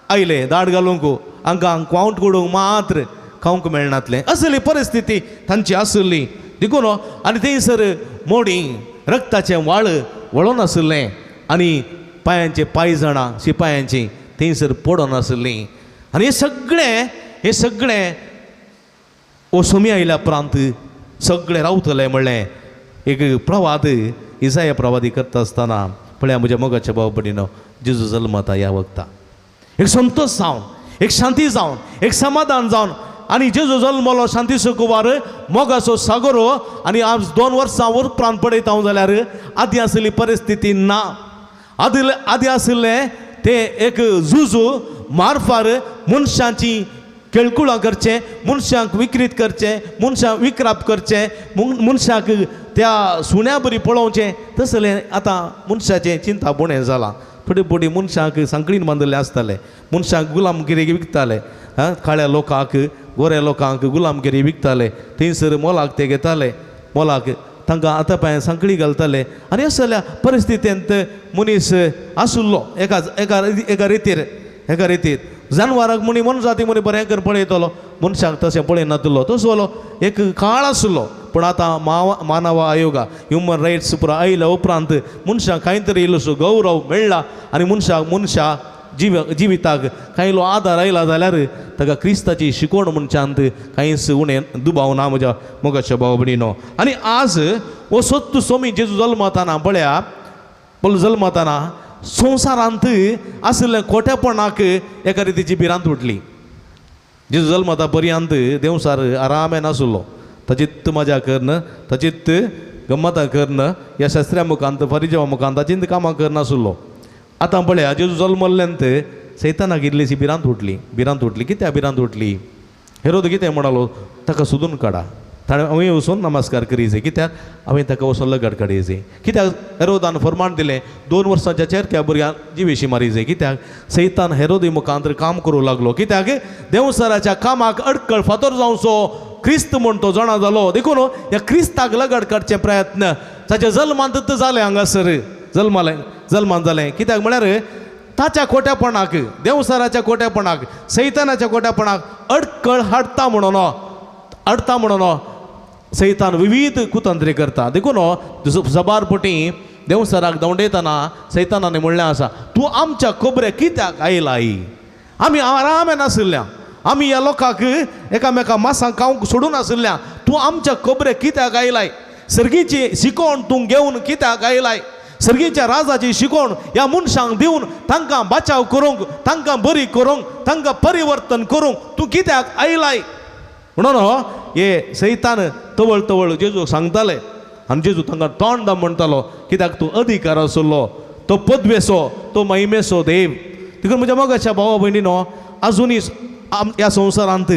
आयले दाड घालूंक, हांकां खावंक कोडूंक मात्र खावंक मेळनातलें. असली परिस्थिती तांची आशिल्ली. देखून आनी थंयसर मोडी रक्ताचें वाळ वळोन आशिल्लें आनी पांयांचे पांयजणां शिपायांची थंयसर पडोन आशिल्लीं. आनी हें सगळें, हें सगळें ओ सोमी आयल्या उपरांत सगळें रावतलें म्हणलें एक प्रवाद इसाया प्रवादी करता आसतना पळया म्हज्या मोगाच्या भाव भयणीनो, जेजू जल्मता ह्या वखता एक संतोश जावन, एक शांती जावन, एक समाधान जावन. आनी जेजू जल्मलो शांतीचो कुवार, मोगाचो सागरो. आनी आज 2 वर्सां उपरांत पळयता हांव जाल्यार आदीं आशिल्ली परिस्थिती ना. आदी आदीं आशिल्लें तें एक झुजू मारफार मनशांची केळकुळां करचें, मनशांक विक्रीत करचें, मनशांक विक्राप करचें, मनशाक त्या सुण्या बरी पळोवचें. तसलें आतां मनशाचें चिंता बोणें जालां. थोडी बोडी मनशांक सांकळीन बांदिल्ले आसताले, मनशांक गुलामगिरी विकताले. हां, काळ्या लोकांक, गोऱ्या लोकांक गुलामगिरी विकताले. थंयसर मोलाक ते घेताले, मोलाक तांकां आतां पांय सांकळी घालताले. आनी असल्या परिस्थितींत मनीस आशिल्लो एका एका एका रितीर, एका रितीर जानवराक म्हणी मनजाती म्हणी बरें करून पळयतलो, मनशाक तशें पळयनातलो. तसो एक काळ आशिल्लो. पूण आतां मानव आयोगा ह्युमन रायट्स पुरा आयल्या उपरांत मनशाक कांय तरी इल्लोसो गौरव मेळ्ळा आनी मनशाक मनशा जिविताक कांय इल्लो आदार आयला जाल्यार ताका क्रिस्ताची शिकवण मनशांत कांयच उणें दुबाव ना म्हज्या मोगाच्या भाव भयणीनो. आनी आज हो सत्य सोमी जेजू जल्मताना पळया, पळय जल्मताना संवसारांत आशिल्ल्या खोटेपणाक एका रितीची भिरांत उठली. जेजू जल्मता पर्यंत देंवसार आरामेन आशिल्लो. ताचीत मजा करून, ताचीत गम्मतां करून, ह्या शास्त्र्या मुखांत फरिजेवा मुखांत ताचीत कामां करून आशिल्लो. आतां पळया जेजू जल्मल्ल्यान सैतानाक इल्लीशी भिरांत उठली, भिरांत उठली. कित्याक भिरांत उठली? हेरोद कितें म्हणालो, ताका सोदून काडा, ताणें हांवें वचून नमस्कार करीजे, कित्याक हांवें ताका वचून लगड काडयजे. कित्याक हेरोदान फरमाण दिलें 2 वर्सांच्या चेरक्या भुरग्यांक जिवेशी मारीजे. कित्याक सैतान हेरोदी मुखांत काम करूं लागलो. कित्याक देंवसराच्या कामाक अडकळ फातर जावचो क्रिस्त म्हूण तो जाणा जालो. देखून ह्या क्रिस्ताक लगड काडचे प्रयत्न ताच्या जल्मांत जालें. हांगासर जल्मालें, जल्मान जालें. कित्याक म्हळ्यार ताच्या खोट्यापणाक, देंवसराच्या खोट्यापणाक, सैतानाच्या खोट्यापणाक अडकळ हाडटा म्हणून, अडटा म्हणून सैतान विविध कुतंत्रे करता. देखून सबार पटी देंवसराक धांवडयतना सैतानान म्हणलें आसा, तूं आमच्या खबरे कित्याक आयलाय? आमी आरामेन आशिल्ल्या, आमी ह्या लोकांक एकामेका मासांक खावंक सोडून आशिल्ल्या, तूं आमच्या खबरे कित्याक आयलाय? सर्गीची शिकोवण तूं घेवन कित्याक आयलाय? सर्गीच्या राजाची शिकोवण ह्या मनशांक दिवन तांकां बचाव करूंक, तांकां बरी करूंक, तांकां परिवर्तन करूंक तूं कित्याक आयलाय? म्हणून हे सैतान तवळ तवळ जेजू सांगताले आनी जेजू तांकां तोंड म्हणटालो, कित्याक तूं अधिकार आसलो, तो पदवेचो, तो महिमेचो देव. देखून म्हज्या मोगाच्या भावा भयणीनो, आजुनूय ह्या संवसारांत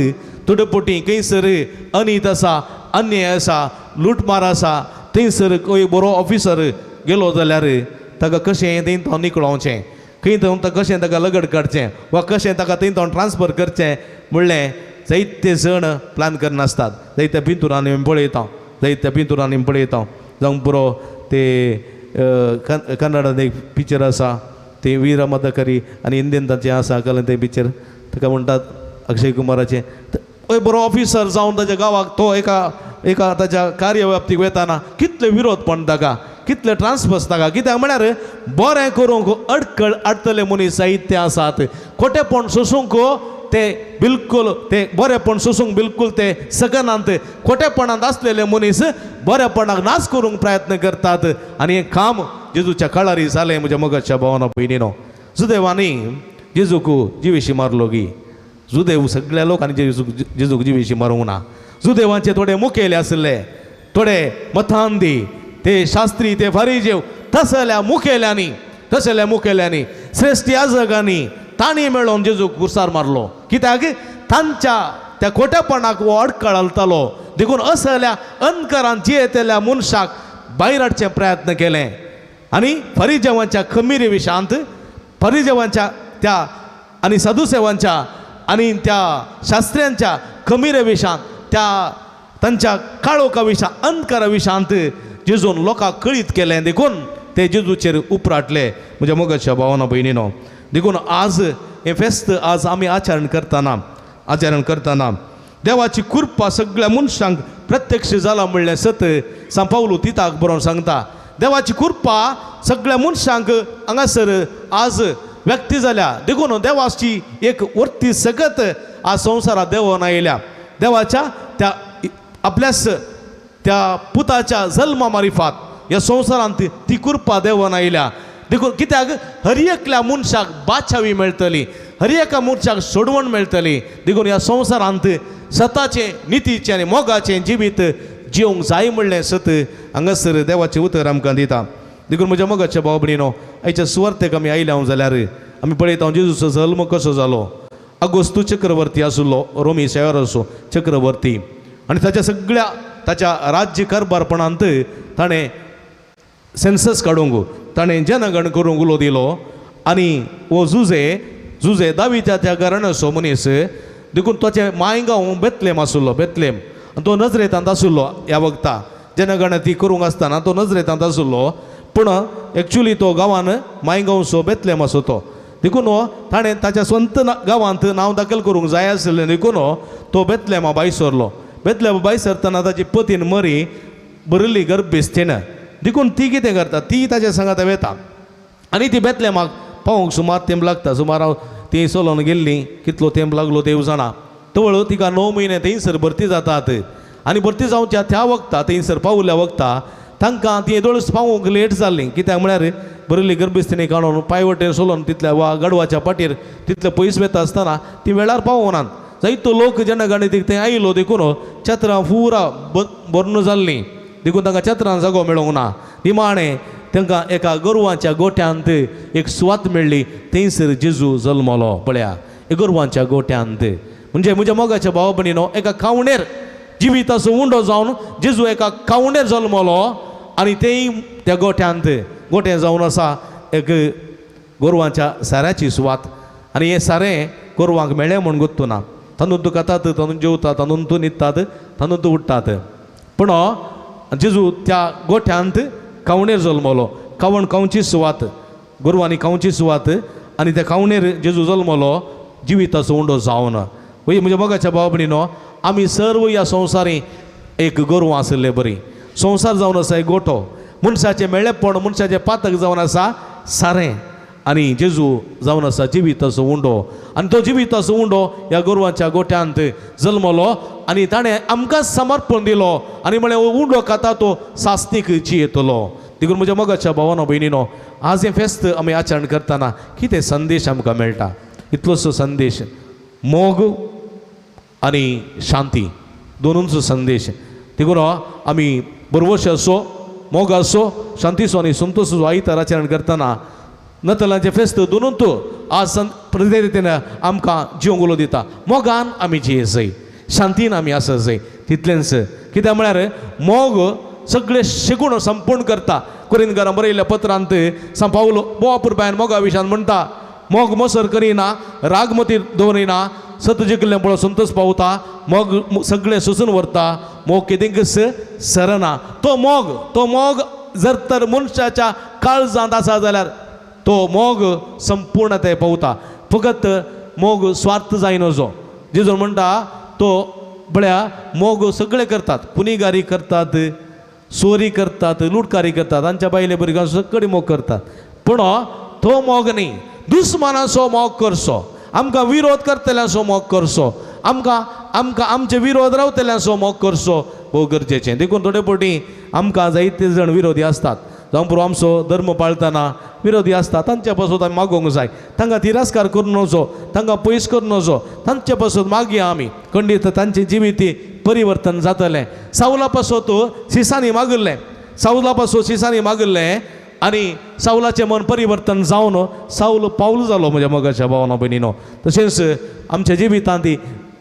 थोडे पोटी खंयसर अनीत आसा, अन्याय आसा, लुटमार आसा, थंयसर खंय बरो ऑफिसर गेलो जाल्यार ताका कशें थंय तो निकळोवचें, खंय थंय कशें ताका लगड काडचें वा कशें ताका थंय तो ट्रान्सफर करचें म्हणलें जायते जण प्लान करनासतात. जायत्या पिंतुरांनी आमी पळयता, जायत्या पिंतुरांनी आमी पळयता. जावं पुरो ते कन्नडांत एक पिक्चर आसा, ते वीर मदकरी आनी हिंदीन ताचें आसा कलें तें पिक्चर, ताका म्हणटात अक्षय कुमाराचें. बरो ऑफिसर जावन ताच्या गांवाक तो एका एका ताच्या कार्यव्याप्तीक वताना कितले विरोधपण ताका, कितले ट्रान्सफर्स ताका. कित्याक म्हळ्यार बरें करूंक अडकळ हाडटले मनीस जायते आसात. खोटेपण सोसूंक ते बिलकुल, ते बरेपण सोसूंक बिलकुल ते शकनात. खोटेपणांत आसलेले मनीस बरेपणाक नाश करूंक प्रयत्न करतात. आनी हें काम जेजूच्या काळारी जालें म्हज्या मोगाच्या भावना भयणीनो. जुदेवांनी जेजूक जिवेशी मारलो गी, जुदेव सगळ्या लोकांनी जेजूक जिवेशी मारूंक ना. जुदेवांचे थोडे मुखेले आसले, थोडे मथांदी, ते शास्त्री, ते फारीजेव, तसल्या मुखेल्यांनी, तसल्या मुखेल्यांनी, श्रेश्ठ याजकांनी तांणी मेळोवन जेजूक कुर्सार मारलो. कित्याक तांच्या त्या खोटेपणाक हो अडकळ घालतालो. देखून असल्या अंधकारान जियेतल्या मनशाक भायर हाडचे प्रयत्न केले. आनी फरिजेवांच्या खमिरे विशांत, फरिजेवांच्या त्या आनी सदुसेवांच्या आनी त्या शास्त्र्यांच्या खमिरे विशांत, त्या तांच्या काळोखा विशांत, अंधकारा विशांत जेजून लोकांक कळीत केलें. देखून ते जेजूचेर उपराटले म्हज्या मोगाच्या भावना भयणीनो. देखून आज हें फेस्त आज आमी आचरण करतना, आचरण करतना देवाची कृपा सगळ्या मनशांक प्रत्यक्ष जाला म्हणलें सत सांव पावलू तिताक बरोवन सांगता. देवाची कृपा सगळ्या मनशांक हांगासर आज व्यक्ती जाल्या. देखून देवाची एक वर्ती सगत आज संवसारात देवोन आयल्या. देवाच्या त्या आपल्याच त्या पुताच्या जल्मा मारिफात ह्या संवसारांत ती कृपा देवोन आयल्या. देखून कित्याक हर एकल्या मनशाक बाचावी मेळटली, हर एका मनशाक सोडवण मेळटली. देखून ह्या संवसारांत सताचें, नितीचें आनी मोगाचें जिवीत जिवंक जाय म्हणलें सत हांगासर देवाचें उतर आमकां दिता. देखून म्हज्या मोगाच्या भाव भयणीनो, आयच्या सुवार्थेक आमी आयल्या जाल्यार आमी पळयता जेजूचो जल्म कसो जालो. अगोस्तू चक्रवर्ती आशिल्लो, रोमी शेवराचो चक्रवर्ती, आनी ताच्या सगळ्या ताच्या राज्य कारभारपणांत ताणें सेन्सस काडूंक, ताणें जनगण करूंक उलो दिलो. आनी हो जुजे, जुजे दाविताच्या घराण्याचो मनीस. देखून ताचें मायगांव बेतलेम आशिल्लो, बेतलेम. आनी तो नजरेतांत आशिल्लो ह्या वखता जनगणती करूंक आसतना तो नजरेतांत आशिल्लो. पूण एक्चुली तो गांवान मायगांवचो बेतलेम आसो तो. देखून ताणें ताच्या स्वंत गांवांत नांव दाखल करूंक जाय आशिल्लें. देखून तो बेतलेमा भायर सरलो. बेतलेमा भायर सरतना ताची पतीन मरी भरिल्ली गर्भेस्तीन. देखून ती कितें करता, ती ताच्या सांगाता वेता आनी ती बेतलेमाक पावोवंक सुमार तेंप लागता. सुमार हांव ती चलोवन गेल्ली, कितलो तेंप लागलो देव जाणा. तवळ तिका 9 म्हयने थंयसर भरती जातात. आनी भरती जावच्या त्या वखता थंयसर पावल्या वखता तांकां ती येदोळच पावोवंक लेट जाल्ली. कित्याक म्हळ्यार भरिल्ली गर्भेस्तीनी काडून पांय वटेन चलोवन तितल्या वा गाडवाच्या पाटीर तितले पयस वेता आसतना ती वेळार पावोनात. जायतो लोक जनगणतीक थंय आयलो. देखून छत्रां पुरा भरून जाल्लीं. देखून तांकां छत्रां जागो मेळोंक ना. निमाणें तांकां एका गोरवांच्या गोठ्यांत एक सुवात मेळ्ळी. थंयसर जेजू जल्मलो. पळया, गोरवांच्या गोठ्यांत. म्हणजे म्हज्या मोगाच्या भाव भयणीनो, एका खावणेर जिविताचो उंडो जावन जेजू एका खावणेर जल्मलो. आनी तेय त्या गोठ्यांत, गोठें जावन आसा एक गोरवांच्या साऱ्याची सुवात. आनी हें सारें गोरवांक मेळ्ळें म्हूण गोत्तू ना. तातूंत खातात, तातूंत जेवतात, तातूंत न्हिदतात, तातूंत उठ्ठात. पूण जेजू त्या गोठ्यांत खावणेर जल्मलो. खावण खावची सुवात, गोरवांनी खावची सुवात. आनी त्या खावणेर जेजू जल्मलो जिविताचो उंडो जावन. वय म्हज्या मोगाच्या भाव भयणीनो, आमी सर्व ह्या संवसारी एक गोरवां आशिल्ले बरी. संवसार जावन आसा एक गोठो, मनशाचें मेळेपण, मनशाचें पातक जावन आसा सारें, आनी जेजू जावन आसा जिविताचो उंडो. आनी तो जिविताचो उंडो ह्या गोरवांच्या गोठ्यांत जल्मलो आनी ताणें आमकां समर्पण दिलो आनी म्हळें उंडो खाता तो सास्तीक जियेतलो. देखून म्हज्या मोगाच्या भावानो भयणीनो, आज हें फेस्त आमी आचरण करतना कितें संदेश आमकां मेळटा? इतलोसो संदेश, मोग आनी शांती, दोनूंचो संदेश. देखून आमी बरवशाचो, मोगाचो, शांतीचो आनी संतोषाचो आयतार आचरण करतना नतलांचें फेस्त दोनूच आज प्रतिन आमकां जिवंक उलो दिता. मोगान आमी जिये जाय, शांतीन आमी आसा जाय. तितलेंच कित्याक म्हळ्यार मोग सगळें शिकून संपूर्ण करता. कोरिंदकारां बरयल्ल्या पत्रांत सांत पावल बोवा पुरबायन मोगा विशयान म्हणटा, मोग मोसर करिना, राग मतीर दवरिना, सत जिखिल्लें पळोवन संतोष पावता, मोग सगळें सोसून व्हरता, मोग कितेंकच सरना. तो मोग, तो मोग जर तर मनशाच्या काळजांत आसा जाल्यार तो मोग संपूर्णताय पावता. फकत मोग स्वार्थ जायना. जो जेजू म्हणटा तो बळ्या मोग सगळे करतात, गुन्हेगारी करतात, चोरी करतात, लुटकारी करतात, तांच्या बायले भुरग्यां सगळे मोग करतात. पूण तो मोग न्ही, दुस्मानाचो मोग करचो, आमकां विरोध करतल्यांचो मोग करचो, आमकां आमकां आमचे विरोध रावतल्यांचो मोग करचो भोव गरजेचें. देखून थोडे फावटी आमकां जायते जाण विरोधी आसतात, जावं पुरो आमचो धर्म पाळतना विरोधी आसता, तांचे पासून आमी मागोवंक जाय, तांकां तिरस्कार करून नजो, तांकां पयस करून नजो, तांचे पासून मागया आमी, खंडीत तांचे जिविती परिवर्तन जातलें. सावला पासून शिसांनी मागिल्लें, सावला पासून शिसांनी मागिल्लें आनी सावलाचें मन परिवर्तन जावन सावल पावल जालो. म्हज्या मोगाच्या भावना भयणीनो, तशेंच आमच्या जिवितांत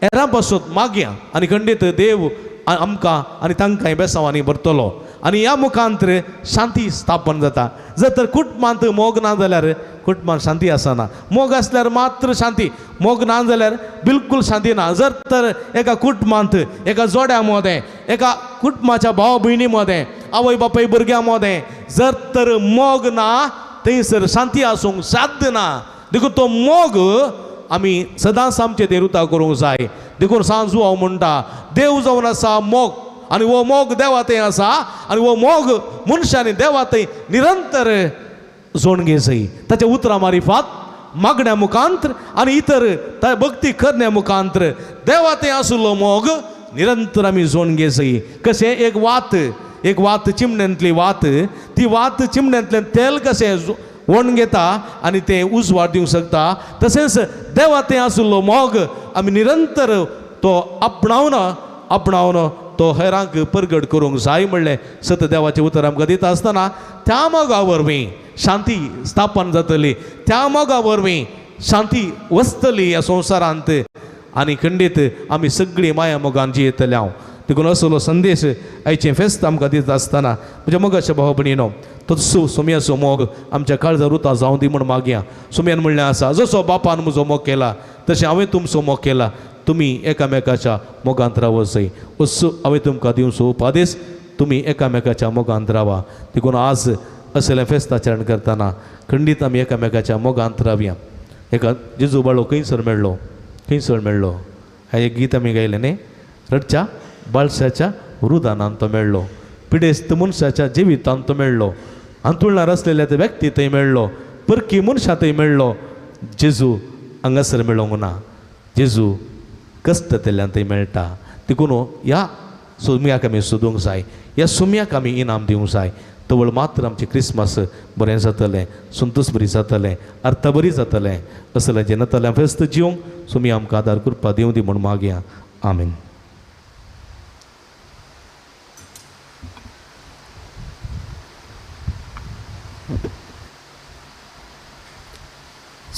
हेरां पासून मागया आनी खंडीत देव आमकां आनी तांकांय बेसांवांनी भरतलो आनी ह्या मुखांतर शांती स्थापन जाता. जर तर कुटुंबांत मोग ना जाल्यार कुटुंबांत शांती आसना. मोग आसल्यार मात्र शांती, मोग ना जाल्यार बिलकूल शांती ना. जर तर एका कुटुंबांत, एका जोड्या मदें, एका कुटुंबाच्या भाव भयणी मदें, आवय बापाय भुरग्यां मदें जर तर मोग ना थंयसर शांती आसूंक साध्य ना. देखून तो मोग आमी सदांच आमचे ते रुता करूंक जाय. देखून सांजू हांव म्हणटा, देव जावन आसा मोग आनी हो मोग देवा थंय आसा आनी हो मोग मनशांनी देवा थंय निरंतर जोडगे जाय. ताच्या उतरां मारिफात, मागण्या मुखांतर आनी इतर भक्ती करण्या मुखांतर देवा थंय आशिल्लो मोग निरंतर आमी जोडगे जाय. कशें एक वात, एक वात चिमण्यांतली वात, ती वात चिमण्यांतल्यान तेल कशें वण घेता आनी तें उजवाड दिवंक शकता, तशेंच देवा थंय आशिल्लो मोग आमी निरंतर तो आपणावन आपणावन तो हेरांक परगट करूंक जाय म्हणलें सत देवाचें उतर आमकां दिता आसतना त्या मोगा वरवीं शांती स्थापन जातली, त्या मोगा वरवीं शांती वसतली ह्या संवसारांत आनी खंडीत आमी सगळीं माया मोगान जियेतले. हांव देखून असलो संदेश आयचें फेस्त आमकां दिता आसतना म्हज्या मोगाच्या भाव भयणीनो, तसो सोम्याचो मोग आमच्या काळजार रुता जावं दी म्हूण मागया. सोम्यान म्हणलें आसा, जसो बापान म्हजो मोग केला तशें हांवें तुमचो मोग केला, तुमी एकामेकाच्या मोगांत रावत जाय. असो हांवें तुमकां दिवचो उपादेश, तुमी एकामेकाच्या मोगांत रावा. देखून आज असलें फेस्त आचरण करतना खंडीत आमी एकामेकाच्या मोगांत रावया. एका जेजू बाळो खंयसर मेळ्ळो, खंयसर मेळ्ळो हें एक गीत आमी गायलें न्ही, रडच्या बाळशाच्या रुदानान तो मेळ्ळो, पिडेस्त मनशाच्या जिवितान तो मेळ्ळो, अंतुळणार आसलेल्या त्या व्यक्ती थंय मेळ्ळो, परकी मनशां थंय मेळ्ळो. जेजू हांगासर मेळोंक ना, जेजू कश्ट केल्ल्यान थंय मेळटा. देखून ह्या सुम्याक आमी सोदूंक जाय, ह्या सुम्याक आमी इनाम दिवंक जाय. तवळ मात्र आमचें क्रिसमस बरें जातलें, संतोष बरी जातलें, अर्थबरी जातलें. असलें जें नतलें फेस्त जिवंक सुमी आमकां आदार कृपा दिवं दी म्हूण मागया. आमेन.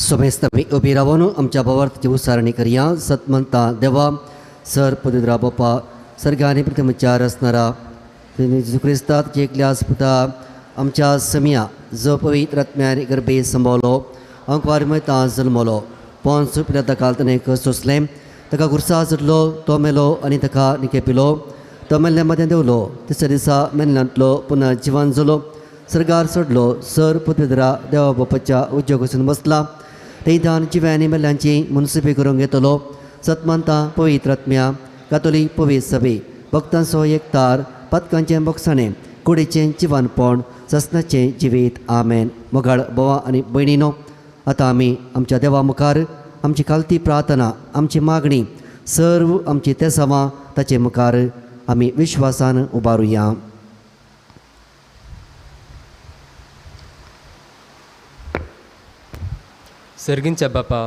समेस्त आमी उबी रावन आमच्या भावार्थाची उच्चारणी करया. सतमंता देवा सर पवित्र बापा सर्गानी प्रथमच्या रचणारा जेजू क्रिस्तात एकल्या पुता आमच्या समिया जो पवित्र आत्म्यान गर्भे संभवलो, अंकवार मयता जल्मलो, पोन्स पिलाता ताणें सोंसलें, ताका गुरसा चडलो, तो मेलो आनी ताका निकेपिलो, तो मेल्ल्या मदें देंवलो, तिसऱ्या दिसा मेल्ल्यांतलो पुनः जिवन जालो, सर्गार चडलो, सर पवित्र देवा बापाच्या उद्योगासून बसला, थंयच्यान जिव्यांनी मेल्ल्यांची मुनसिपी करूंक येतलो. सतमंता पवित्र आत्म्या कातोलीक पवित्र सभे भक्तांचो एकतार, पातकांचें बोगसाणें, कुडीचें जिवनपण, ससनाचें जिवीत. आमेन. मोगाळ बोवा आनी भयणीनो, आतां आमी आमच्या देवा मुखार आमची खालती प्रार्थना, आमची मागणी, सर्व आमची तेसावां ताचे मुखार आमी विश्वासान उबारुया. सर्गींच्या बापा,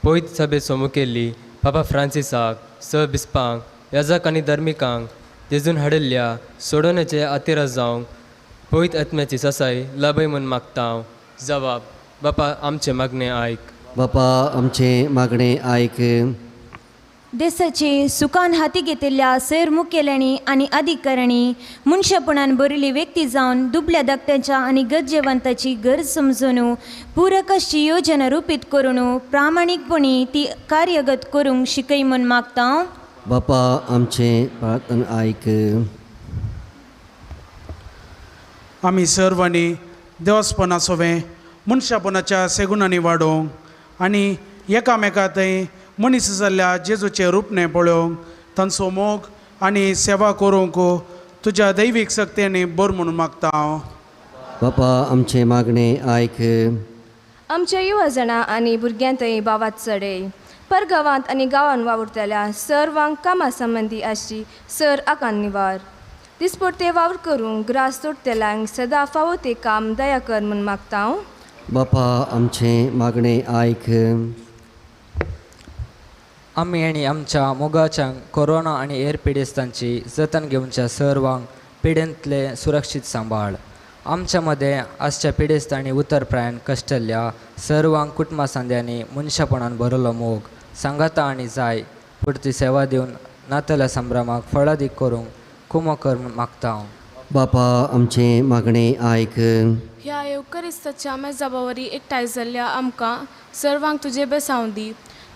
पवित्र सभेचो मुखेली पापा फ्रांसिसाक, स बिस्पांक, याजक आनी धर्मिकांक जेजून हाडिल्ल्या सोडोवण्याचे आतिरा जावंक पवित्र आत्म्याची सासाय लाभय म्हूण मागता. जवाब, बापा आमचें मागणें आयक. बापा आमचें मागणें आयक. देशाचे सुखान हाती घेतिल्ल्या सैर मुखेल्यांनी आनी अधिकाऱ्यांनी मनशापणान बरयल्ली व्यक्ती जावन दुबल्या धाकट्यांच्या आनी गरजेवंताची गरज समजून पुरक अशी योजना रुपीत करून प्रामाणीकपणी ती कार्यगत करूंक शिकय म्हूण मागता. बापा आमचें प्रार्थना आयक. आमी सर्वांनी देवस्पणा सोवें मनशापणाच्या सेगुणांनी वाडोवंक आनी एकामेका थंय मनीस जाल्ल्या जेजूचें रूपणें पळोवंक तांचो मोग आनी सेवा करूंक तुज्या दैवीक शक्तींनी बर म्हणून मागता हांव. बापा आमचें मागणें आयक. आमच्या युवा जाणां आनी भुरग्यांतय भावात चडय परगांवांत आनी गांवांत वावुरतल्या सर्वांक कामा संबंदी आसची सर आकान निवार दिसपडते वावर करूंक ग्रास तोडटल्यांक सदां फावो तें काम दया कर म्हूण मागता हांव. बापा आमचें मागणें आयक. आमी आनी आमच्या मोगाच्या कोरोना आनी हेर पिडेस्तांची जतन घेवच्या सर्वांक पिडेंतले सुरक्षीत सांबाळ. आमच्या मदें आसच्या पिडेस्तांनी उतरप्रायान कश्टल्ल्या सर्वांक कुटुंबा सांद्यांनी मनशापणान भरलो मोग सांगाता आनी जाय पुरती सेवा दिवन नातल्या संभ्रमाक फळादीक करूंक कुमो कर म्हूण मागता हांव. बापा आमचें मागणें आयक. ह्या येवकरिस्ताच्या मेजाबावरी एकठांय जाल्ल्या आमकां सर्वांक तुजें बेसांव दी.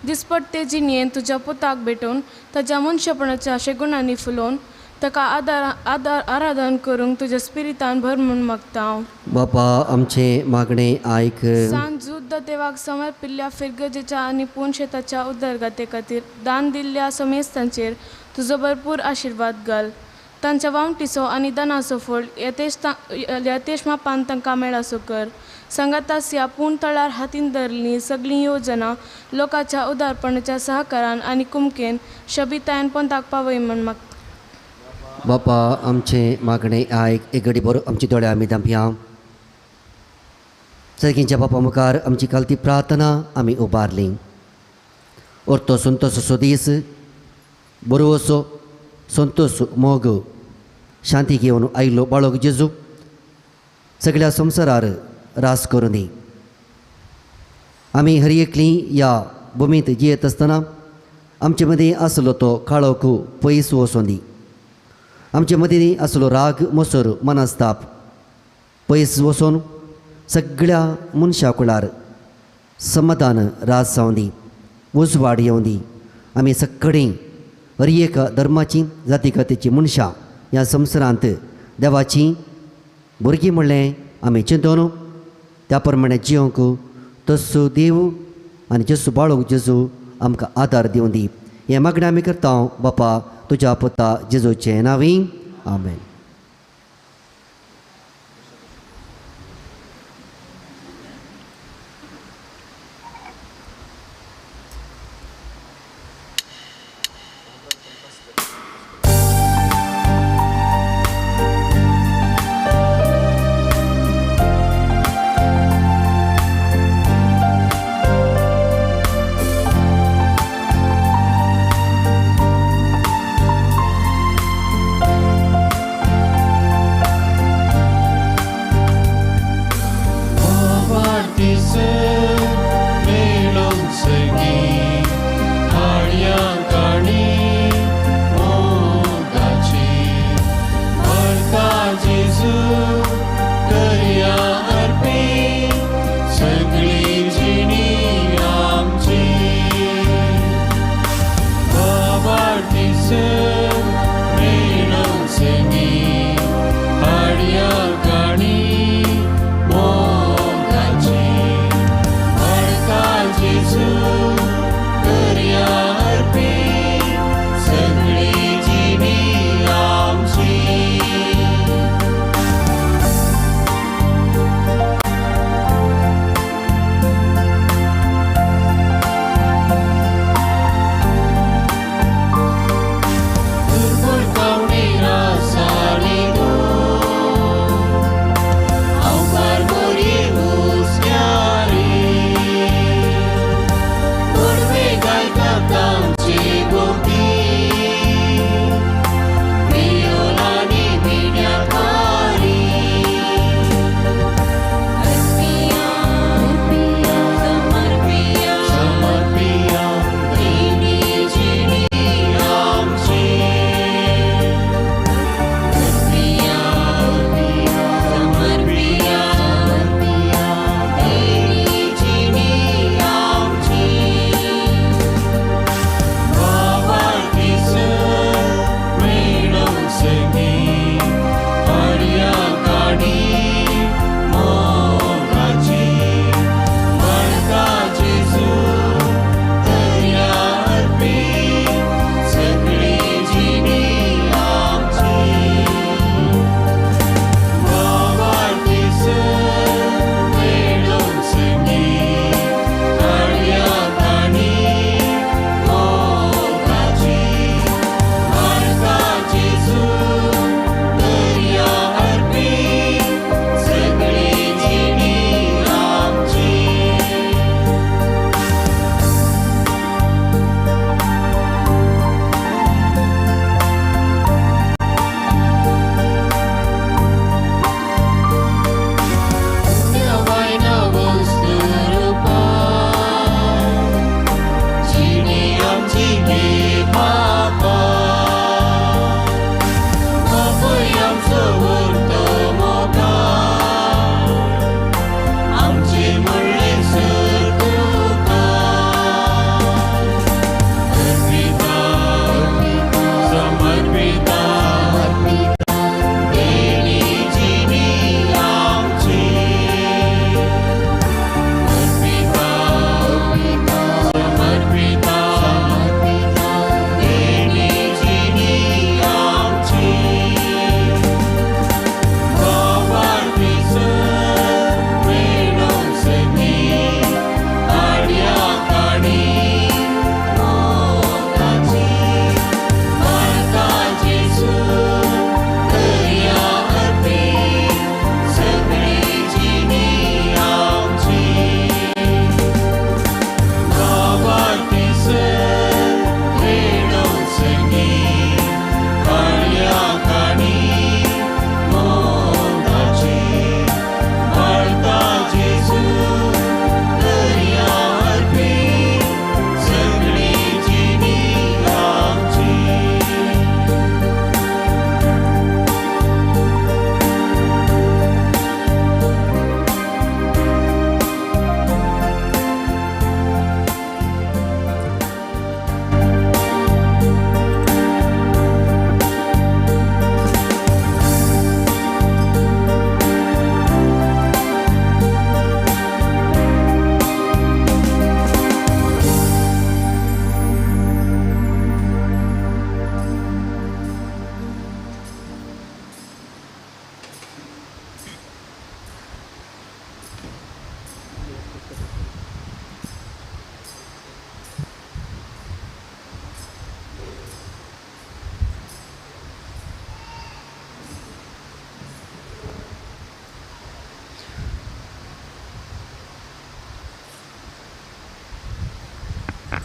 दिसपट्टे जिणेंत तुज्या पुताक भेटोवन ताज्या मनशेपणाच्या शेगुणांनी फुलोवन ताका आदार आदार आराधन करूंक तुज्या स्पिरितान भर म्हूण मागता हांव. बापा आमचें मागणें आयक. सांत जुद्द देवाक समर्पिल्ल्या फिरगजेच्या आनी पूण शेताच्या उदरगते खातीर दान दिल्ल्या समेस्तांचेर तुजो भरपूर आशिर्वाद घाल. तांच्या वावटीचो आनी दानाचो फळ यथेश मापान तांकां मेळासो कर. सांगातास ह्या पूण तळार हातीन धरली सगळीं योजना लोकांच्या उदारपणाच्या सहकारान आनी कुमकेन शबितायन पंथाक पावय म्हूण मागता. बापा आमचें मागणें आयक. एक घडी बरो आमचे दोळे आमी धांपया. सर्गींच्या बापा मुखार आमची कालती प्रार्थना आमी उबारली. orto संतोष असो दीस बरो असो संतोष मोग शांती घेवन आयलो बाळक जेजू सगळ्या संवसारार रास करूं दी. आमी हर एकली ह्या भुमींत जियेत आसतना आमचे मदीं आसलो तो काळोख पयस वचों दी. आमचे मदीं आसलो राग मोसर मनस्ताप पयस वचून सगळ्या मनशा कुळार समाधान रास जावं दी, उजवाड येवं दी. आमी सगळीं हर एक धर्माची जाती कातीची मनशां ह्या संवसारांत देवाची भुरगीं म्हणलें आमी चिंतून त्या प्रमाणे जिवंक तस्सो देव आनी जेजू बाळूक जेजू आमकां आदार दिवं दी. हें मागणें आमी करता बापा तुज्या पुता जेजूचें नांवी. आमेन.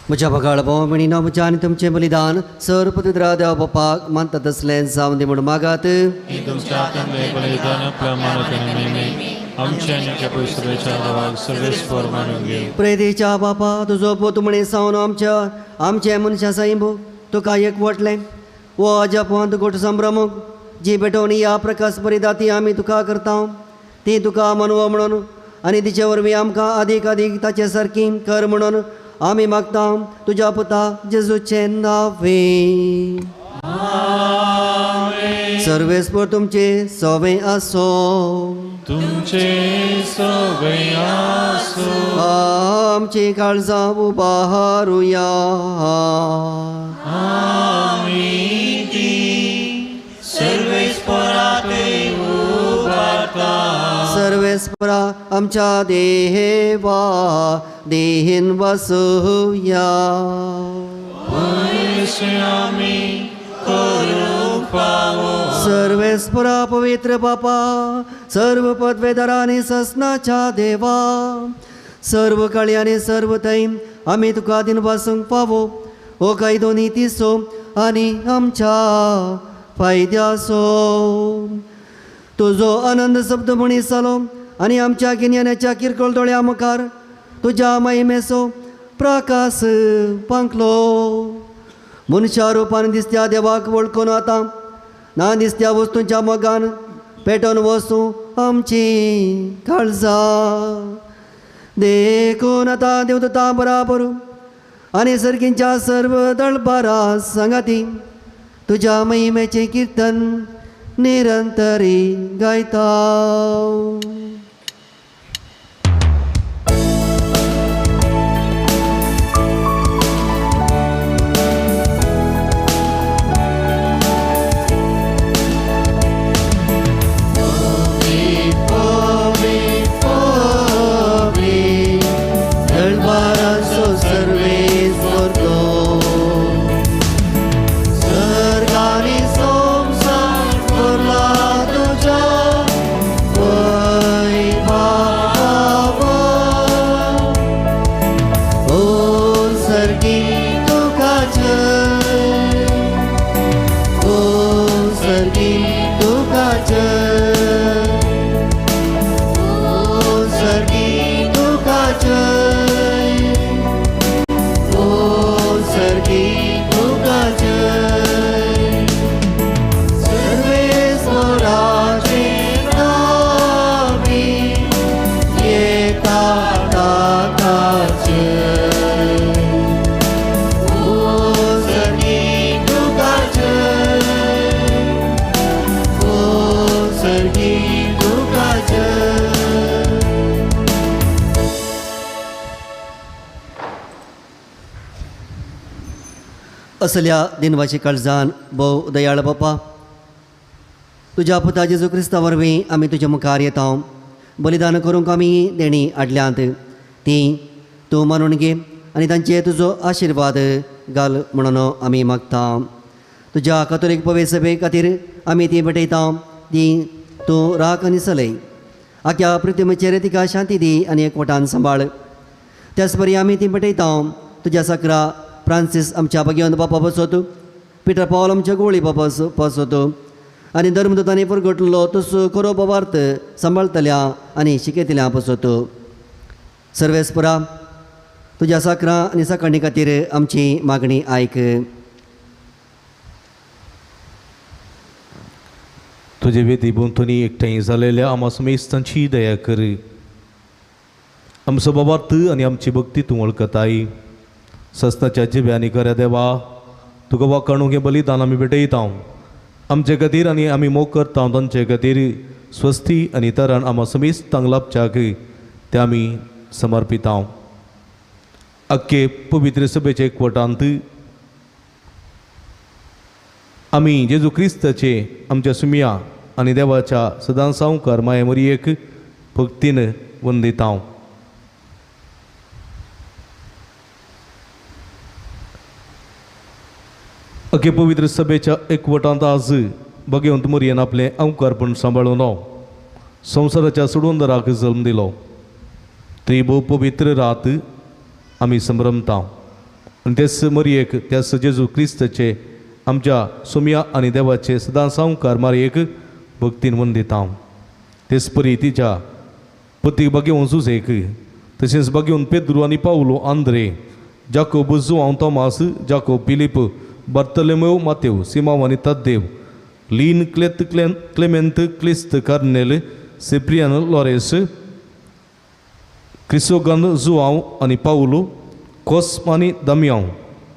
म्हज्या बगाळ भाव भयणीनो, म्हज्या आनी तुमचें बलिदान सर पवित्र देवा बापाक मानता तसलें जावन दी म्हूण मागात. तुमच्या हातांतलें बलिदान आपल्या मानत आनी महिमेक आमच्या आनी आमच्या पयसुल्ल्या देवाक सर्वेस्पर मानून घेवं. प्रेतेच्या बापा, तुजो पूत म्हणे सावन आमच्या आमचे मनशा साईबो तुका एकवटलें वो अजापवंत गोट संभ्रमूक जी भेटवणी ह्या प्रकाश परिदाती आमी तुका करता ती तुका मनवो म्हणून आनी तिचे वरवीं आमकां आदीक आदीक ताचे सारकी कर म्हणून आमी मागता तुज्या पुता जेजूचें नांवे. सर्वेस्पर तुमचे सवे आसो. तुमचे सवे आसो. आमची काळजां उबारुया. आमी ती सर्वेस्परा ते उबारता. सर्वेस्परा आमच्या देवा देहीन वसुया. आमी करूंक फावो. सर्वेस्परा पवित्र बापा, सर्व पदवेदारा आनी ससनाच्या देवा, सर्व काळी आनी सर्व थंय आमी तुका दिन वासूंक फावो हो कायदो नितीचो आनी आमच्या फायद्याचो. तुजो आनंद शब्द मनीस जालो आनी आमच्या गिन्यानाच्या किरकोळ दोळ्या मुखार तुज्या महिमेचो प्रकाश पांकलो. मनशा रुपान दिसत्या देवाक वळखून आतां ना दिसत्या वस्तूंच्या मोगान पेटोवन वसूं आमची काळजां. देखून आतां देवदूतां बराबर आनी सर्गींच्या सर्व दळबारा सांगाती तुज्या महिमेचें किर्तन निरंतरी गायता. असल्या दिनवाची काळजान भोव दयाळ बापा, तुज्या पुता जेजू क्रिस्ता वरवीं आमी तुज्या मुखार येता. बलिदान करूंक आमी देणी हाडल्यांत ती तूं मानून घे आनी तांचेर तुजो आशिर्वाद घाल म्हणून आमी मागता. तुज्या कातोलीक पवित्र सभे खातीर आमी ती भेटयता ती तूं राख आनी चलय. आख्या पृथ्वीचेर तिका शांती दी आनी एकवटान सांबाळ. त्याच परी आमी ती भेटयता तुज्या सकरा फ्रांसीस आमच्या भाग्यवंत बापा बसोत, पिटर पावल आमच्या गोळी बापा बसोत आनी धर्मदूतांनी परगटलो तसो खरो बाबार्थ सांबाळतल्या आनी शिकयतल्या बसोत. सर्वेस्परा तुज्या साकरा आनी साकरणी खातीर आमची मागणी आयक. तुजे वेदी भोंवतणी एकठांय जालेल्या आमा समेस्तांची दया कर. आमचो बाबार्थ आनी आमची भक्ती तूं वळखताय. सस्ताच्या जिव्या आनी खऱ्या देवा, तुका वाखाणूंक हें बलिदान आमी भेटयता. आमचे खातीर आनी आमी मोग करता तांचे खातीर स्वस्ती आनी तरण आमा समेस्तांक लाभच्याक ते आमी समर्पिता. आख्खे पवित्र सभेचे एकवटांत आमी जेजू क्रिस्ताचे आमच्या सुमिया आनी देवाच्या सदां सावकार माये मरियेक भक्तीन वंदिता. अखे पवित्र सभेच्या एकवटांत आज भगवंत मोरयेन आपलें अंकारपण सांबाळून संवसाराच्या सोडवंदराक जल्म दिलो. ती भोव पवित्र रात आमी संभ्रमता. आनी तेच मरयेक त्याच जेजू क्रिस्ताचे आमच्या सोम्या आनी देवाचे सदां सावकार मारयेक भक्तीन वंदिता. तेच परी तिच्या पतीक बागेवन सुसेक तशेंच बागेवन पेद्रू आनी पावलो आंद्रे जाकोब जुआंव तोमास जाकोब फिलीप बार्तोलोमेव मातेव सिमाव आनी तद्देव लीन क्लेत क्लेमेंत क्लिस्त कर्नेल सिप्रियन लॉरेस क्रिसोगन जुआंव आनी पावलो कोस्म आनी दमयांव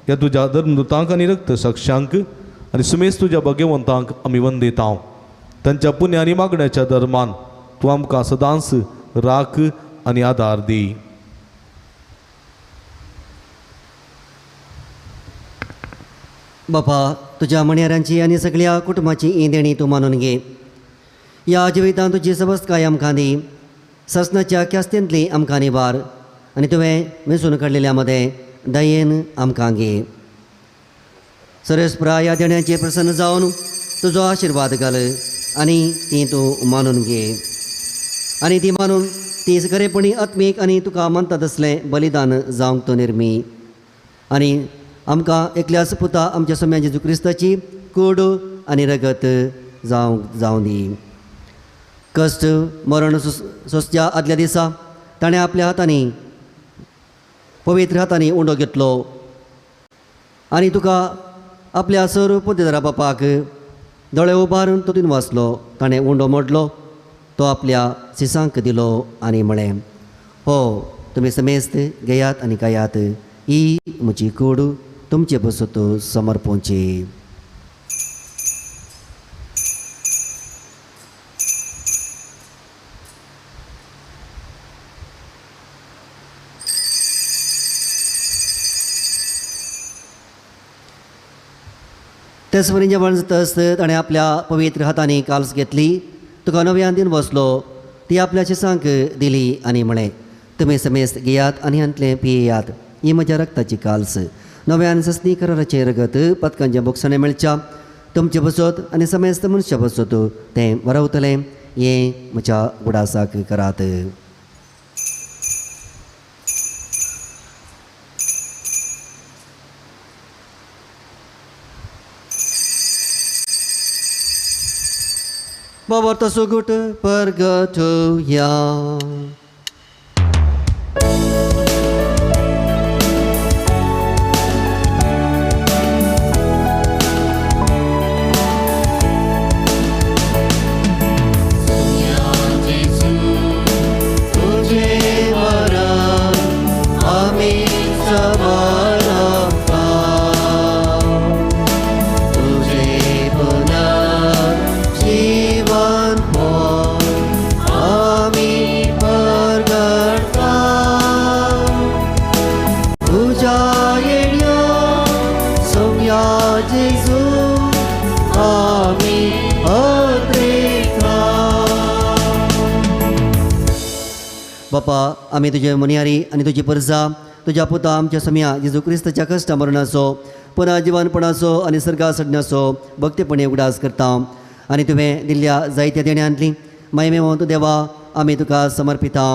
ह्या तुज्या धर्मदूतांक आनी रक्त साक्षांक आनी सुमेस तुज्या भाग्यवंतांक आमी वंदिता. तांच्या पुण्य आनी मागण्याच्या धर्मान तूं आमकां सदांच राख आनी आदार दी. बापा तुज्या म्हणयाऱ्यांची आनी सगळ्या कुटुंबाची ही देणी तूं मानून घे. ह्या जिवितांत तुजी सबस्तकाय आमकां दी, ससनाच्या ख्यास्तेंतली आमकां निवार आनी तुवें वेंचून काडलेल्या मदें दयेन आमकां घे. सरेस्परा ह्या देण्याचेर प्रसन्न जावन तुजो आशिर्वाद घाल आनी ती तूं मानून घे आनी ती मानून ती खरेपणी आत्मीक आनी तुका मानता तसलें बलिदान जावंक तूं निर्मी आनी आमकां एकल्याच पुता आमच्या सोम्या जेजू क्रिस्ताची कूड आनी रगत जावंक जावं दी. कश्ट मरण सोंसच्या आदल्या दिसा ताणें आपल्या हातांनी पवित्र हातांनी उंडो घेतलो आनी तुका आपल्या सर पोतेदारा बापाक दोळे उबारून तो तितून वाचलो. ताणें उंडो मोडलो, तो आपल्या सिसांक दिलो आनी म्हळें, हो तुमी समेस्त घेयात आनी खायात, ही म्हजी कूड तुमचे बसत समर्पोवची. तेच वरीं जेवण जातच ताणें आपल्या पवित्र हातांनी काल्स घेतली, तुका नव्यान दिन बसलो, ती आपल्या शिसांक दिली आनी म्हळें, तुमी समेस्त घेयात आनी हांतलें पियेयात, ही म्हज्या रक्ताची काल्स, नव्यान सस्नी कराराचें रगत पदकांच्या बोगसणें मेळच्या तुमचे बसत आनी समेस्त मनशा बसत तें वरवतलें, हें म्हज्या गुडासाक करात. बाबर तसो गुट परगटया. बापा आमी तुजे मुनियारी आनी तुजी परजा तुज्या पुता आमच्या सम्या जेजू क्रिस्ताच्या कश्ट मरणाचो पुनः जिवनपणाचो आनी सर्गा सडण्याचो भक्तीपणे उगडास करता आनी तुवें दिल्ल्या जायत्या देण्यांतली मायमेवंत देवा आमी तुका समर्पिता.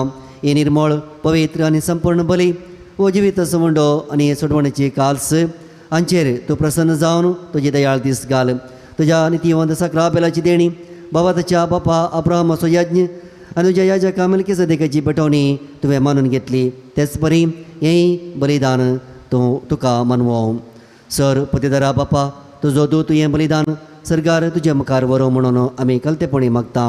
ही निर्मळ पवित्र आनी संपूर्ण बली हो जिवीत सवंडो आनी सोडवणेची काल्स हांचेर तूं प्रसन्न जावन तुजी दयाळ दीस घाल. तुज्या नितीवंत सकरा बेलाची देणी बाबा ताच्या बापा अब्राहमाचो यज्ञ आनी तुज्या याजका मेल्कीसेदेकाची पेटवणी तुवें मानून घेतली, तेच परी हेंय बलिदान तूं तुका मानवो. सर पतेदारा बापा तुजो दूत हें बलिदान सरकार तुज्या मुखार व्हरूं म्हणून आमी कलतेपणी मागता.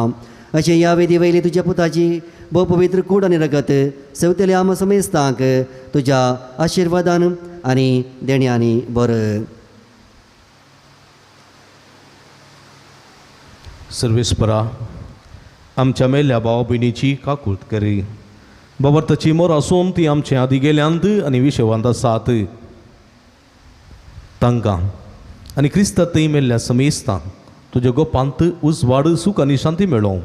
अशें ह्या वेदी वयली तुज्या पुताची भोव पवित्र कूड आनी रगत सेवतल्या आम समेस्तांक तुज्या आशिर्वादान आनी देण्यांनी बरं. सर्वेस्परा आमच्या मेल्ल्या भाव भयणीची काकूत करी बाबर ताची मोर आसून ती आमचे आदी गेल्यांत आनी विशवांत आसात तांकां आनी क्रिस्तांतय मेल्ल्या समेस्तांक तुज्या गोपांत उजवाड सूख आनी शांती मेळोवं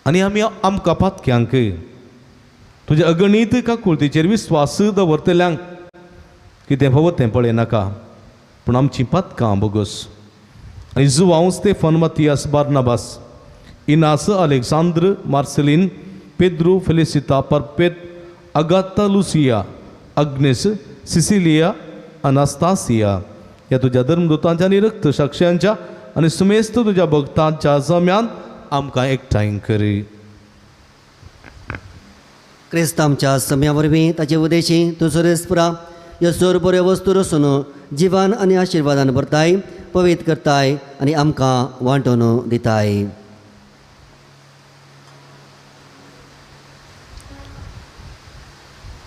आनी आमी आमकां पातक्यांक तुज्या अगणीत काकुळतीचेर विस्वास दवरतल्यांक कितें फावो तें पळयनाका पूण आमचीं पातकां बोगस. आनी Joao Stefan Matias Barnabas Inas Alexandre Marcelin Pedro Felicita Perpet Agatha Lucia Agnes Cecilia Anastasia ह्या तुज्या धर्मदूतांच्या आनी रक्त साक्षांच्या आनी सुमेस्त तुज्या भक्तांच्या जम्यान आमकां एकठांय करी. क्रिस्त आमच्या सम्या वरवीं ताचे उदेशी तूं सुरेस्पुरा ह्यो सोर बऱ्यो वस्तू रसून जिवान आनी आशिर्वादान भरताय, पवित्र करताय आनी आमकां वांटून दिताय.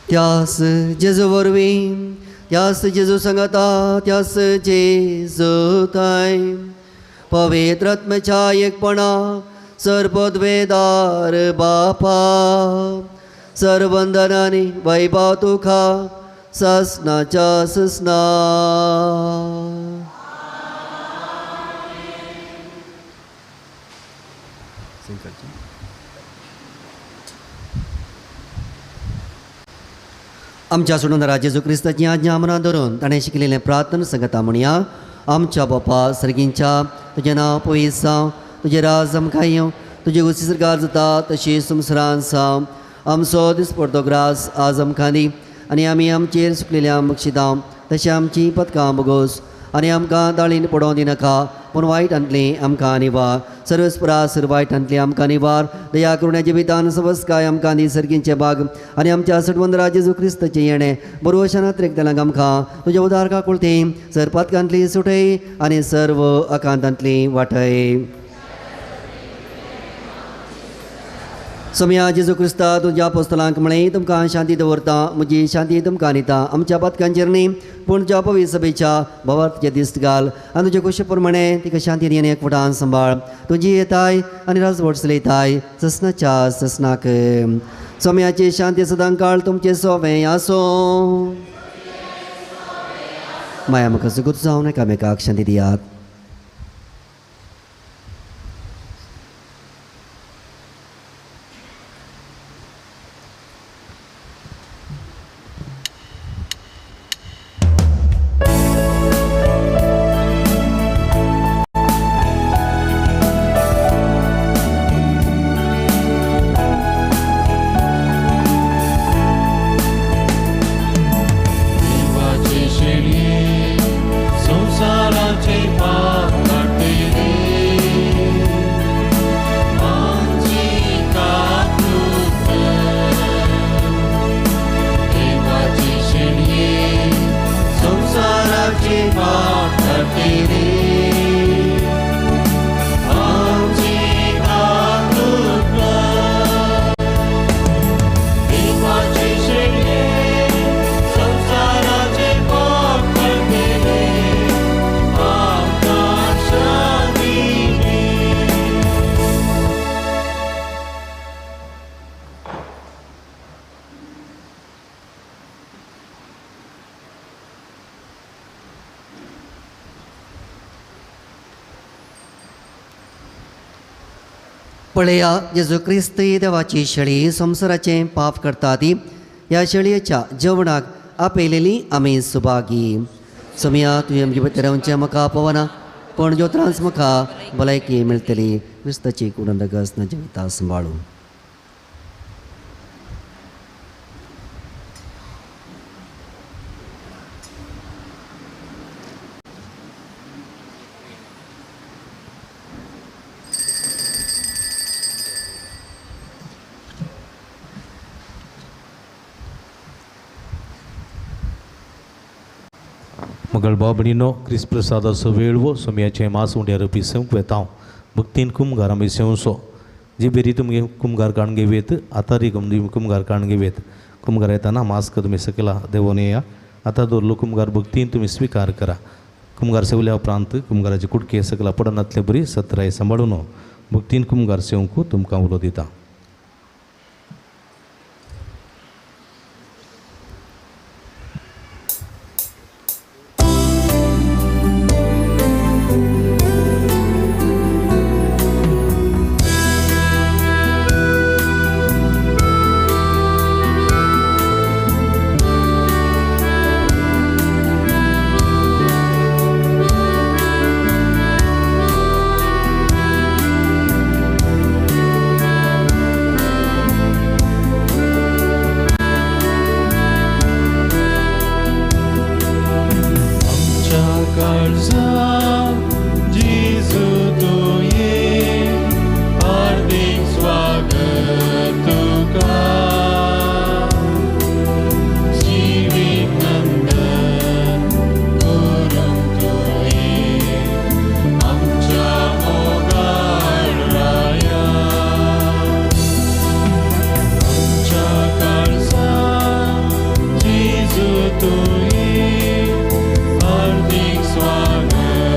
त्यास जेजू वरवीं, त्यास जेजू सांगाता, त्यास जेजू थांय पवित्र आत्म्याच्या एकपणा सर्वद्वेदार बापा सर्वंदनानी वैभव तुका ससनाच्या ससना. आमच्या सोडून जेजू क्रिस्ताची आज्ञा मनात धरून ताणें शिकलेलें प्रार्थना संगता म्हणया. आमच्या बापा सर्गींच्या, तुजें नांव पवित्र जावं, तुजें राज आमकां येवं, तुजी उसी सरकार जाता तशी संवसारांत जावं. आमचो दिसपडतो ग्रास आज आमकां दी आनी आमी आमचेर सुकलेल्या बक्षितां तशें आमचीं पदकां बगोस आनी आमकां दाळीन पडोवं दिनाका, पूण वायटांतलीं आमकां निवार. सर्वस्परा सर वायटांतलीं आमकां निवार. दया करुण्या जिवितान सवस्काय आमकां दी सर्गींचे बाग आनी आमच्या सटवंदरा जेजू क्रिस्ताचें येणें बरोवशानात रेखतल्यांक आमकां तुज्या उदार काकुळती सर पातकांतली सुटय आनी सर्व आकांतांतली वाटय. सोम्या जेजू क्रिस्ता तुज्या पोस्तलांक म्हळें, तुमकां शांती दवरता, म्हजी शांती तुमकां दिता. आमच्या पातकांचेर न्ही पूण तुज्या पवित्र सभेच्या भावार्थाचे दिस्त घाल आनी तुजे कुशे प्रमाणे तिका शांती दी आनी एकवटान सांबाळ. तुजी येताय आनी राजवट चलयताय ससनाच्या ससनाक. सोम्याची शांती सदां काळ तुमचें सोवें आसूं. माया म्हाका सुगूत जावन एकामेकाक शांती दियात. पळया जेजू क्रिस्त देवाची शेळी संवसाराचें पाप करता ती ह्या शेळयेच्या जेवणाक आपयलेली आमी सुभागी. सोमया तुवें म्हजे भितर रावचें म्हाका पवना, पूण ज्यो त्रास म्हाका भलायकी मेळटली. क्रिस्ताची कुडन रगस न जिविता सांबाळू. मगळ बाबणीनो क्रिस प्रसादाचो वेळवो सोमयाचें मास उंड्या रुपी सेवंक वेता भक्तीन कुमगार आमी सेवसो जी बेरी तुमगे कुमगार काडून घेवयेत आतां कुमगार काडून घेवयेत. कुमगार येताना मास्क तुमी सकला देवोन येया. आतां दवरलो कुमगार भक्तीन तुमी स्विकार करा. कुमगार सेवल्या उपरांत कुमगाराचे कुडके सकला पडनातले बरी सत्राय सांबाळून भक्तीन कुमगार सेवंक तुमकां उलो दिता. Thank काळजांत जेजू तुवें हार्दीक स्वागत तुका जिवीत नंदन करूंक तुवें आमच्या मोगाळ राया आमच्या काळजांत जेजू तुवें हार्दीक स्वागत.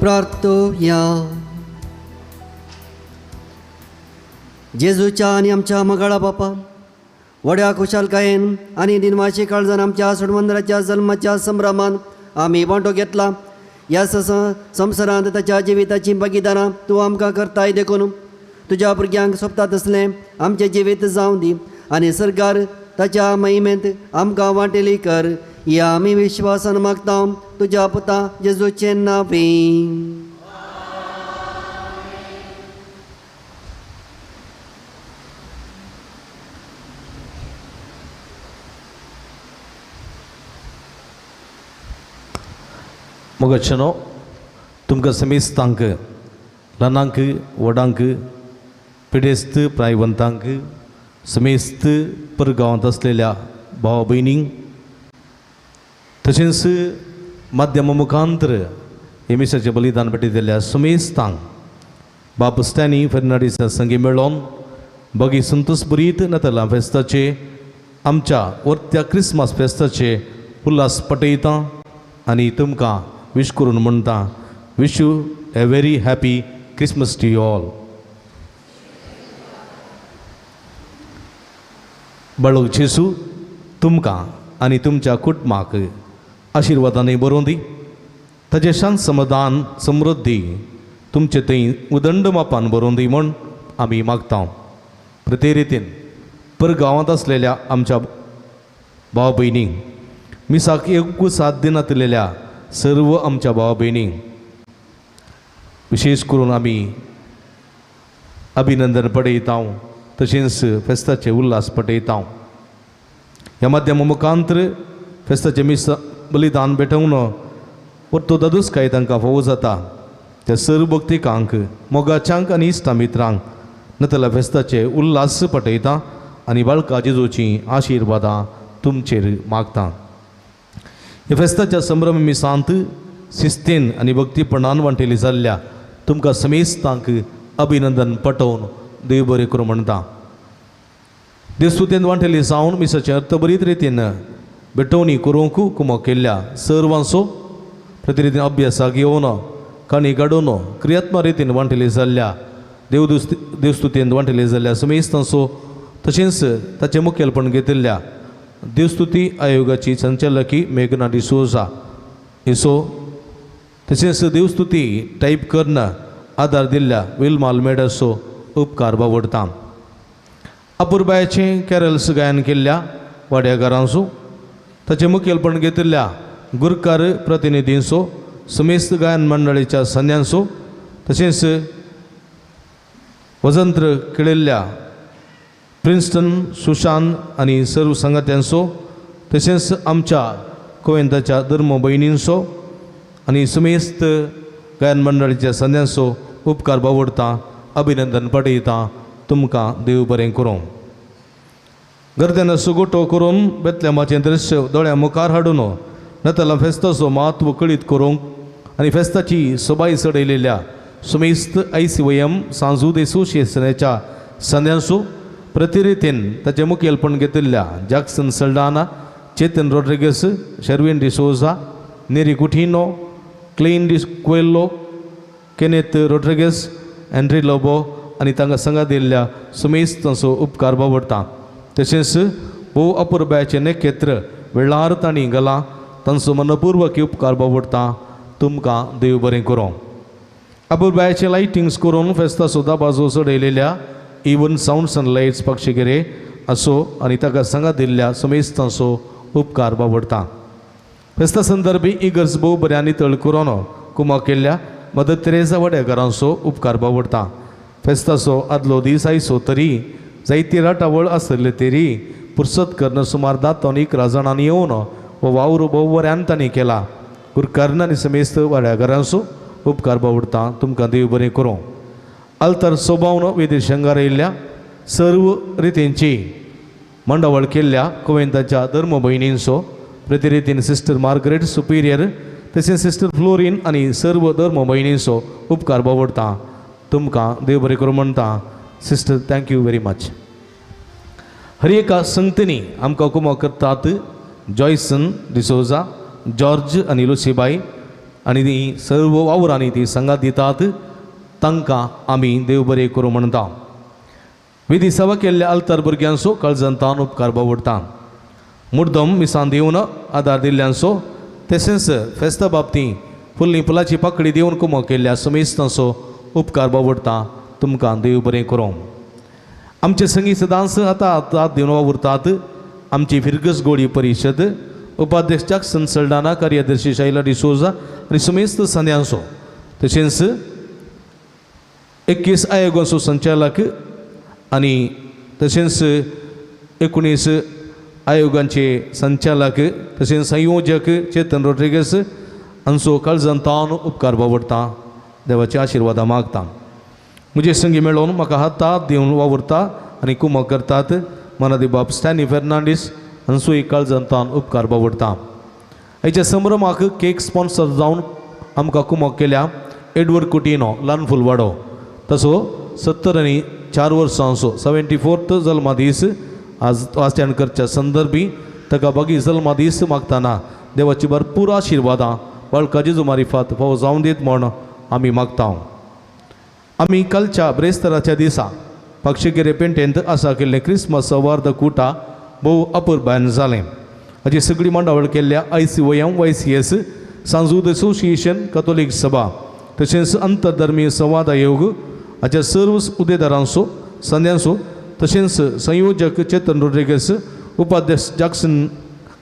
प्रार्थोया. जेजूच्या आनी आमच्या मगाळा बापा व्हड्या खुशालकायेन आनी दिनवाशी काळजान आमच्या सोडमंदराच्या जल्माच्या संभ्रमान आमी वांटो घेतला. ह्या संवसारांत ताच्या जिविताची भागीदारां तूं आमकां करताय देखून तुज्या भुरग्यांक सोबता तसलें आमचें जिवीत जावं दी आनी सरकार ताच्या महिमेंत आमकां वांटेली कर. ह्या आमी विश्वासान मागता तुज्या पुता जेजूचें नांवे. मोगाचेनो तुमकां समेस्तांक ल्हानांक व्हडांक पिडेस्त प्रायवंतांक समेस्त परगांवांत आसलेल्या भावा भयणींक तशेंच माध्यमा मुखांतर हे मिसाचें बलिदान भेटयतल्या समेस्तांक बाब स्टॅनी फेर्नांडीसा संगी मेळोन बगी संतोष बरीत नतला फेस्ताचे आमच्या वर्त्या क्रिसमस फेस्ताचे उल्हास पटयता आनी तुमकां विश करून म्हणटा wish you a very happy Christmas to you all. बाळक जेजू तुमकां आनी तुमच्या कुटुंबाक आशिर्वादांनी बरोवन दी. ताजें शांत समाधान समृद्धी तुमचे थंय उदंड मापान बरोवन दी म्हूण आमी मागता. प्रते रितीन परगांवांत आसलेल्या आमच्या भाव भयणींक मिसाक एक साथ दिनातलेल्या सर्व आमच्या भाव भयणींक विशेष करून आमी अभिनंदन पडयता तशेंच फेस्ताचे उल्हास पटयता. ह्या माध्यमा मुखांतर फेस्ताचें मीस बलिदान भेटोवन परतो दादूसकाय तांकां फावो जाता. त्या सर्व भक्तिकांक मोगाच्यांक आनी इश्टा मित्रांक नतल्या फेस्ताचे उल्हास पटयता आनी बाळका जेजूचीं आशिर्वादां तुमचेर मागता. ह्या फेस्ताच्या संभ्रम मिसांत शिस्तीन आनी भक्तीपणान वांटेली जाल्ल्या तुमकां समेस्तांक अभिनंदन पटोवन देव बरें करूं म्हणटा. देवस्तुतेन वांटेली जावन मिसाचें अर्थभरीत रितीन भेटवणी करूंक कुमक केल्ल्या सर्वांचो प्रतिरितीन अभ्यासाक येवन काणी घडोवन क्रियात्मक रितीन वांटेली जाल्ल्या देवस्तुतेन वांटेली जाल्ल्या समेस्तांचो तशेंच ताचें मुखेलपण घेतिल्ल्या देवस्तुती आयोगाची संचालकी मेघना डिसोजा हिचो तशेंच देवस्तुती टायप करून आदार दिल्ल्या विल्मा आल्मेडाचो उपकार बावडटा. अपुरबायाचें कॅरल्स गायन केल्ल्या वाड्यागारांचो ताचें मुखेलपण घेतिल्ल्या गुरकार प्रतिनिधींचो समेस्त गायन मंडळीच्या संज्ञांचो तशेंच वजंत्र खेळिल्ल्या प्रिन्स्टन सुशांत आनी सर्व संगात्यांचो तशेंच आमच्या कोवेंताच्या धर्म भयणींचो आनी समेस्त गायन मंडळीच्या संज्ञांचो उपकार बावडटा. अभिनंदन पटयता. तुमकां देव बरें करूं. गर्देन सुगोटो करून बेतलेमाचें दृश्य दोळ्या मुखार हाडून नतला फेस्ताचो म्हत्व कळीत करूंक आनी फेस्ताची सोबाय चडयलेल्या सुमेस्त आयसीवयम सांजूद एसोसिएशनाच्या संद्यांचो प्रतिरितीन ताचें मुखेलपण घेतिल्ल्या Jackson Saldanha, Chetan Rodrigues, Sherwin D'Souza, Nery Coutinho, Klein D'Coelho, Kenneth Rodrigues, Andre Lobo आनी तांकां संगा दिल्ल्या सुमेस्त तांचो उपकार बावडटा. तशेंच भोव अपुरबायाचें नखेत्र वेळार तांणी घालां तांचो मनपूर्वक उपकार बावडटा. तुमकां देव बरें करूं. अपुरबायाचें लायटिंग्स करून फेस्ताचो दाबाजो चडयलेल्या इवन सावंड्स आनी लायट्स पक्षिगिरे असो आनी ताका संगा दिल्ल्या समेस्तांचो उपकार बावडटा. फेस्ता संदर्भी इगर्ज भोव बऱ्यांनी तळ करून कुमक केल्ल्या मदर तेरेजा वडेकारांचो उपकार बावडटा. फेस्ताचो आदलो दीस आयचो तरी जायती राटावळ आसले तरी पुरसत करून सुमार 10 आनी 11 जाणांनी येवन हो वावर भोव बऱ्यान तांणी केला. गुरकारण आनी समेस्त वाड्याघरांचो उपकार बावडटा. तुमकां देव बरें करूं. आल्तार सोबावन वेदी शंगारयल्ल्या सर्व रितींची मंडावळ केल्ल्या कोवेंताच्या धर्म भयणींचो प्रतिरितीन सिस्टर मार्गरेट सुपिरियर तशेंच सिस्टर फ्लोरीन आनी सर्व धर्म भयणींचो उपकार बावडटा. तुमकां देव बरें करूं म्हणटा. Sister thank you very much. हर एका संगतींनी आमकां कुमक करतात जॉयसन डिसोजा, जॉर्ज आनी लुसीबाई, आनी ती सर्व वावरांनी ती संगात दितात तांकां आमी देव बरें करूं म्हणटा. विधी सभा केल्ल्या आल्तार भुरग्यांचो काळजांतान उपकार बावडटा. मुर्दम मिसान दिवन आदार दिल्ल्यांचो तशेंच फेस्ता बाबती फुल्ली फुलाची पाकळी दिवन कुमो केल्ल्या समेस्तांचो उपकार बावडटा. तुमकां देव बरें करूं. आमचे संगी सदांच आतां हात दिवन वावुरतात. आमची फिरगस गोडी परिशद उपाध्यक्ष जॅक्सन सल्डाना, कार्यदर्शी शैला डिसोजा आनी समेस्त संद्यांचो तशेंच 21 आयोगाचो संचालक आनी तशेंच 19 आयोगांचे संचालक तशेंच संयोजक चेतन रोड्रिगस हांचो काळजांतान उपकार बावडटा. देवाच्या आशिर्वादा मागता. म्हजे संगी मेळोवन म्हाका हात दिवन वावुरता आनी कुमक करतात मनादी बाब स्टॅनी फेर्नांडीस हांचोय काळजांतान उपकार बावडटा. हाच्या संभ्रमाक केक स्पॉन्सर जावन आमकां कुमक केल्या एडवर्ड कुटिनो ल्हान फुलवाडो तसो 74 वर्सांचो 74th जल्मादीस आज आचरण करच्या संदर्भी ताका बागी जल्मादीस मागतना देवाची भरपूर आशिर्वादां बाळका जेजू मारिफात फावो जावन दीत म्हूण आमी मागता. आमी कालच्या ब्रेस्तराच्या दिसा पाक्षेगिरे पेंटेंत आसा केल्लें क्रिसमस सवार्द कुटा भोव अपुरबायन जालें. हाची सगळी मांडावळ केल्ल्या ICOM YCS सांजूद असोसिएशन कथोलीक सभा तशेंच अंतरधर्मीय संवाद आयोग हाच्या सर्व उदेदारांचो संद्यांचो तशेंच संयोजक चेतन रोड्रिगस, उपाध्यक्ष जॅक्सन,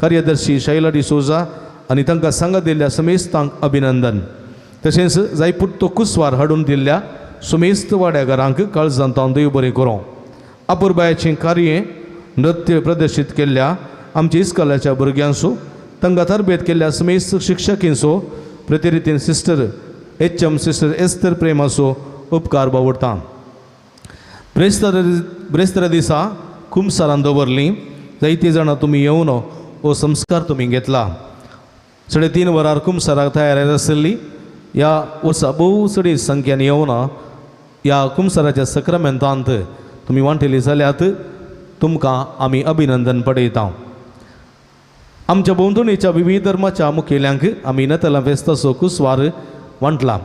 कार्यदर्शी शैला डिसोजा आनी तांकां सांगात दिल्ल्या समेस्तांक अभिनंदन. तशेंच जायपुरतो कुसवार हाडून दिल्ल्या सुमेस्त वाड्याघरांक काळजांतान देव बरें करूं. अपुरबायेचें कार्य नृत्य प्रदर्शीत केल्ल्या आमच्या इस्कॉलाच्या भुरग्यांचो तांकां तरबेत केल्ल्या समेस्त शिक्षकींचो प्रतिरितीन सिस्टर HM sister Esther प्रेमाचो उपकार बावडटा. ब्रेस्तारा दिसा कुमसारान दवरलीं जायतीं जाणां तुमी येवन हो संस्कार तुमी घेतला. 3:30 वरार कुमसाराक तयार आसली. ह्या वर्सा भोव चड संख्येन येवन ह्या कुमसाराच्या सक्रामेंतांत तुमी वांटेली जाल्यात तुमकां आमी अभिनंदन पडयता. आमच्या भोंवतणीच्या विविध धर्माच्या मुखेल्यांक आमी नतला फेस्ताचो कुसवार वांटला.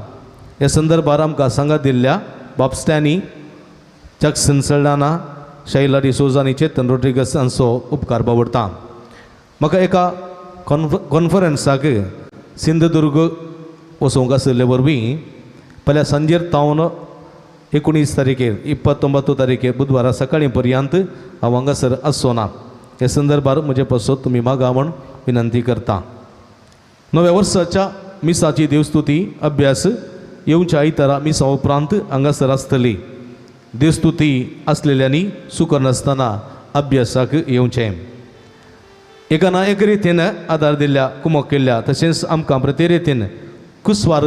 ह्या संदर्भार आमकां सांगात दिल्ल्या बाब स्टॅनी, जॅक्सन सल्डाना, शैला डिसोजा आनी चेतन रोड्रिगस हांचो उपकार बावडटा. म्हाका एका कॉन्फरन्साक सिंधुदुर्ग वचूंक आशिल्ले वरवीं पयल्या सांजेर तावन 19 तारखेर 29 तारखेर बुधवारा सकाळीं पर्यंत हांव हांगासर आसचो ना. ह्या संदर्भार म्हजे पासत तुमी मागा म्हूण विनंती करता. नव्या वर्साच्या मिसाची देवस्तुती अभ्यास येवच्या आयतारा मिसा उपरांत हांगासर आसतली. देवस्तुती आसलेल्यांनी चुकनासतना अभ्यासाक येवचें. एका ना एक रितीन आदार दिल्ल्या कुमक केल्ल्या तशेंच आमकां प्रतिरितीन कुसवार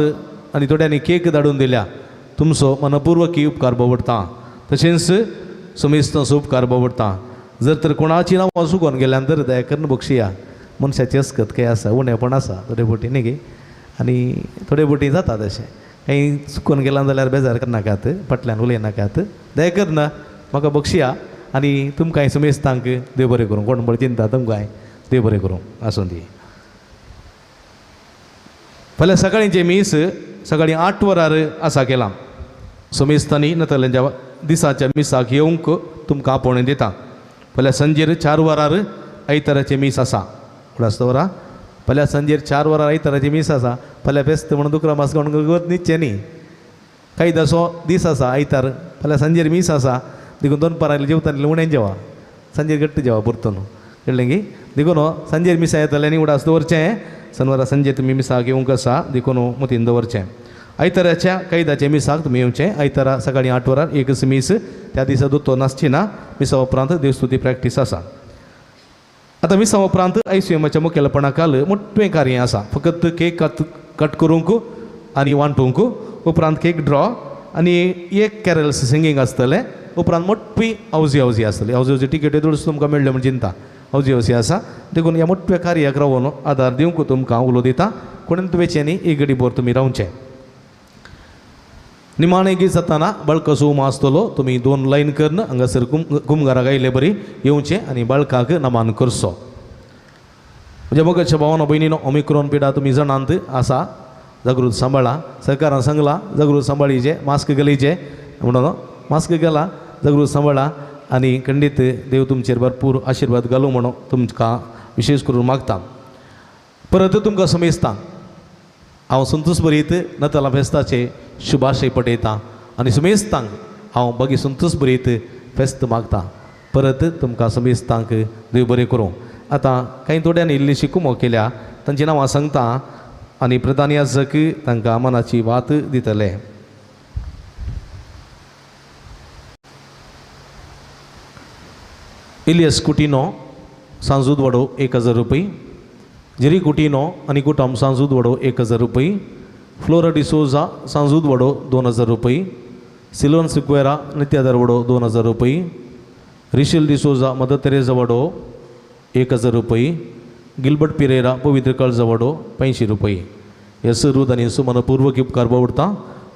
आनी थोड्यांनी केक धाडून दिल्या तुमचो मनपूर्वकी उपकार बावडटा. तशेंच समेस्तांचो उपकार बावडटा. जर तर कोणाची नांवां चुकोन गेल्यान तर दया करून बक्षिया. मनशाची अस्कत काय आसा उणेपण आसा थोडे बोटी न्ही गे आनी थोडे बोटी जाता तशें काही चुकोन गेल्यान जाल्यार बेजार करनाकात, फाटल्यान उलयनाकात. दया करना म्हाका बक्षिया आनी तुमकां समेस्तांक देव बरें करूं. कोण बरें चिंता तुमकां देव बरें करूं. आसूं दी. फाल्यां सकाळींचें मीस सकाळीं 8 वरार आसा केलां. समेस्तांनी नतल्यांच्या दिसाच्या मिसाक येवंक तुमकां आपोवणें दिता. फाल्यां सांजेर 4 वरार आयताराचें मीस आसा. उडास दवरा. फाल्यां सांजेर 4 वरार आयताराचें मीस आसा. फाल्यां फेस्त म्हणून दुकरा मास कोण न्हिदचें न्ही. कायदासो दीस आसा आयतार. फाल्यां सांजेर मीस आसा देखून दनपारां जेवताना उणें जेवा, सांजेर घट्ट जेवा परतून कळ्ळें गी. देखून सांजेर मिसा येतलें आनी उडास दवरचें. सनवारा सांजेर तुमी मिसाक येवंक आसा देखून मतीन दवरचें. आयताराच्या कैदाच्या मिसाक तुमी येवचें. आयतारा सकाळीं 8 वरार एकच मीस. त्या दिसा दोतोर नासची ना. मिसा उपरांत देवस्तुती प्रॅक्टीस आसा. आतां मिसा उपरांत आयसीएमाच्या मुखेलपणा खाल मोठें कार्य आसा. फकत केक कट करूंक आनी वांटूंक, उपरांत केक ड्रॉ आनी एक कॅरल्स सिंगींग आसतलें. उपरांत मोठी हावजी हावजी आसतली. हावजी हावजी टिकेटी थोड्यो तुमकां मेळ्ळ्यो म्हूण चिंता. हावजी हावजी आसा देखून ह्या मोठ्या कार्याक रावन आदार दिवंक तुमकां उलो दिता. कोणून तुवेचें न्ही एक घडी भर तुमी रावचें. निमाणें गीत जाताना बाळकाचो उमा आसतलो. तुमी 2 लायन करून हांगासर कुमगाराक आयिल्ले बरी येवचें आनी बाळकाक नमान करचो. म्हज्या मोगाच्या भावानो भयणीनो, ओमिक्रॉन पिडा तुमी जाणांत आसा. जागृत सांबाळा. सरकारान सांगलां जागृत सांबाळीचे, मास्क घालीचे म्हणून मास्क घाला, जागृत सांबाळा आनी खंडीत देव तुमचेर भरपूर आशिर्वाद घालूं म्हणून तुमकां विशेश करून मागता. परत तुमकां समेजता हांव संतोष भरीत नतालां फेस्ताचे शुभाशय पटयतां आनी समेस्तांक हांव बागी संतोष भरीत फेस्त मागता. परत तुमकां समेस्तांक देव बरें करूं. आतां कांय थोड्यांनी इल्लीशी कुमो केल्या तांची नांवां सांगता आनी प्रधान याजक तांकां मनाची वात दितले. इलियस कुटिनो सांजूद वडो 1000 रुपये, जेरी कुटिनो आनी कुटुंब सांजूद वडो 1000 रुपये, फ्लोरा डिसोजा सांजूद वडो 2000 रुपये, सिलोन सिक्वेरा नित्यादर वडो 2000 रुपये, रिशील डिसोजा मदर तेरेजा वडो 1000 रुपये, गिलबर्ट पिरेरा पवित्र काळजा वडो 85 रुपये. हे सर्व आनी मनपूर्वक उपकार बावडता.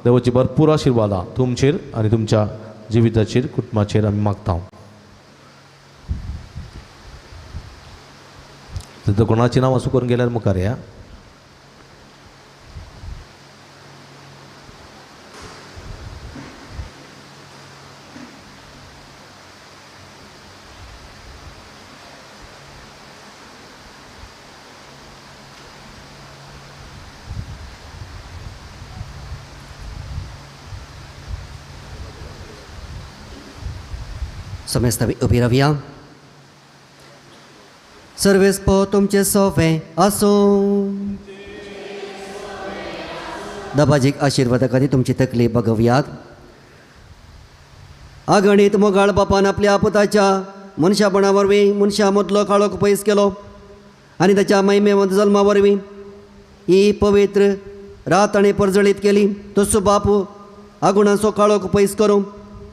देवाची भरपूर आशिर्वादां तुमचेर आनी तुमच्या जिविताचेर कुटुंबाचेर आमी मागता. कोणाची नांवां चुकून गेल्यार मुखार या. समेस्तां उबी रावया. सर्वेस पो तुमचे सोवे आसूं. दबाजीक आशिर्वादा खातीर तुमची तकली बगवयात. आगणीत मोगाळ बापान आपल्या पुताच्या मनशापणा वरवीं मनशा मदलो काळोख पयस केलो आनी ताच्या महिमेवंत जल्मा वरवीं ही पवित्र रात आनी परजळीत केली. तसो बाप आगुणाचो काळोख पयस करूं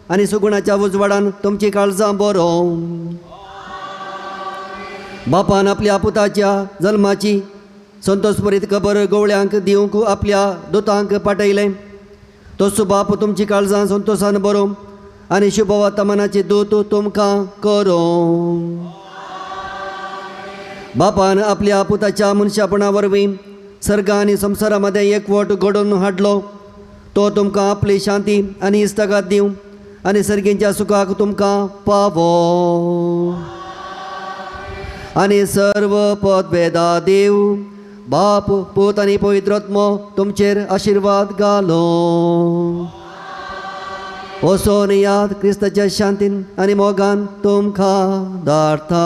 आनी सुगुणाच्या उजवाडान तुमची काळजां बरोवं. बापान आपल्या पुताच्या जल्माची संतोषभरीत खबर गवळ्यांक दिवंक आपल्या दुतांक पाठयलें. तसो बाप तुमची काळजां संतोशान बरोवं आनी शुभवर्तमानाची दूत तुमकां करूं. बापान आपल्या पुताच्या मनशापणा वरवीं सर्ग आनी संवसारा मदें एकवट घडोवन हाडलो. तो तुमकां आपली शांती आनी इश्टागत दिवं आनी सर्गींच्या सुखाक तुमकां पावो. आनी सर्व पदभेदा देव बाप पूत आनी पवित्र आत्मो तुमचेर आशिर्वाद घालो. वचोन याद क्रिस्ताच्या शांतीन आनी मोगान तुमकां धाडटा.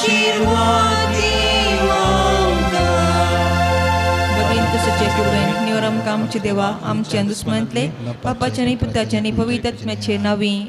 आशिर्वाद दीव आमकां. भगीन तुसचे कुरवेन निवर आमकां आमचे देवा आमच्या दुस्मनांतले बापाच्या आनी पुताच्या आनी पवित्र आत्म्याचे नांवी.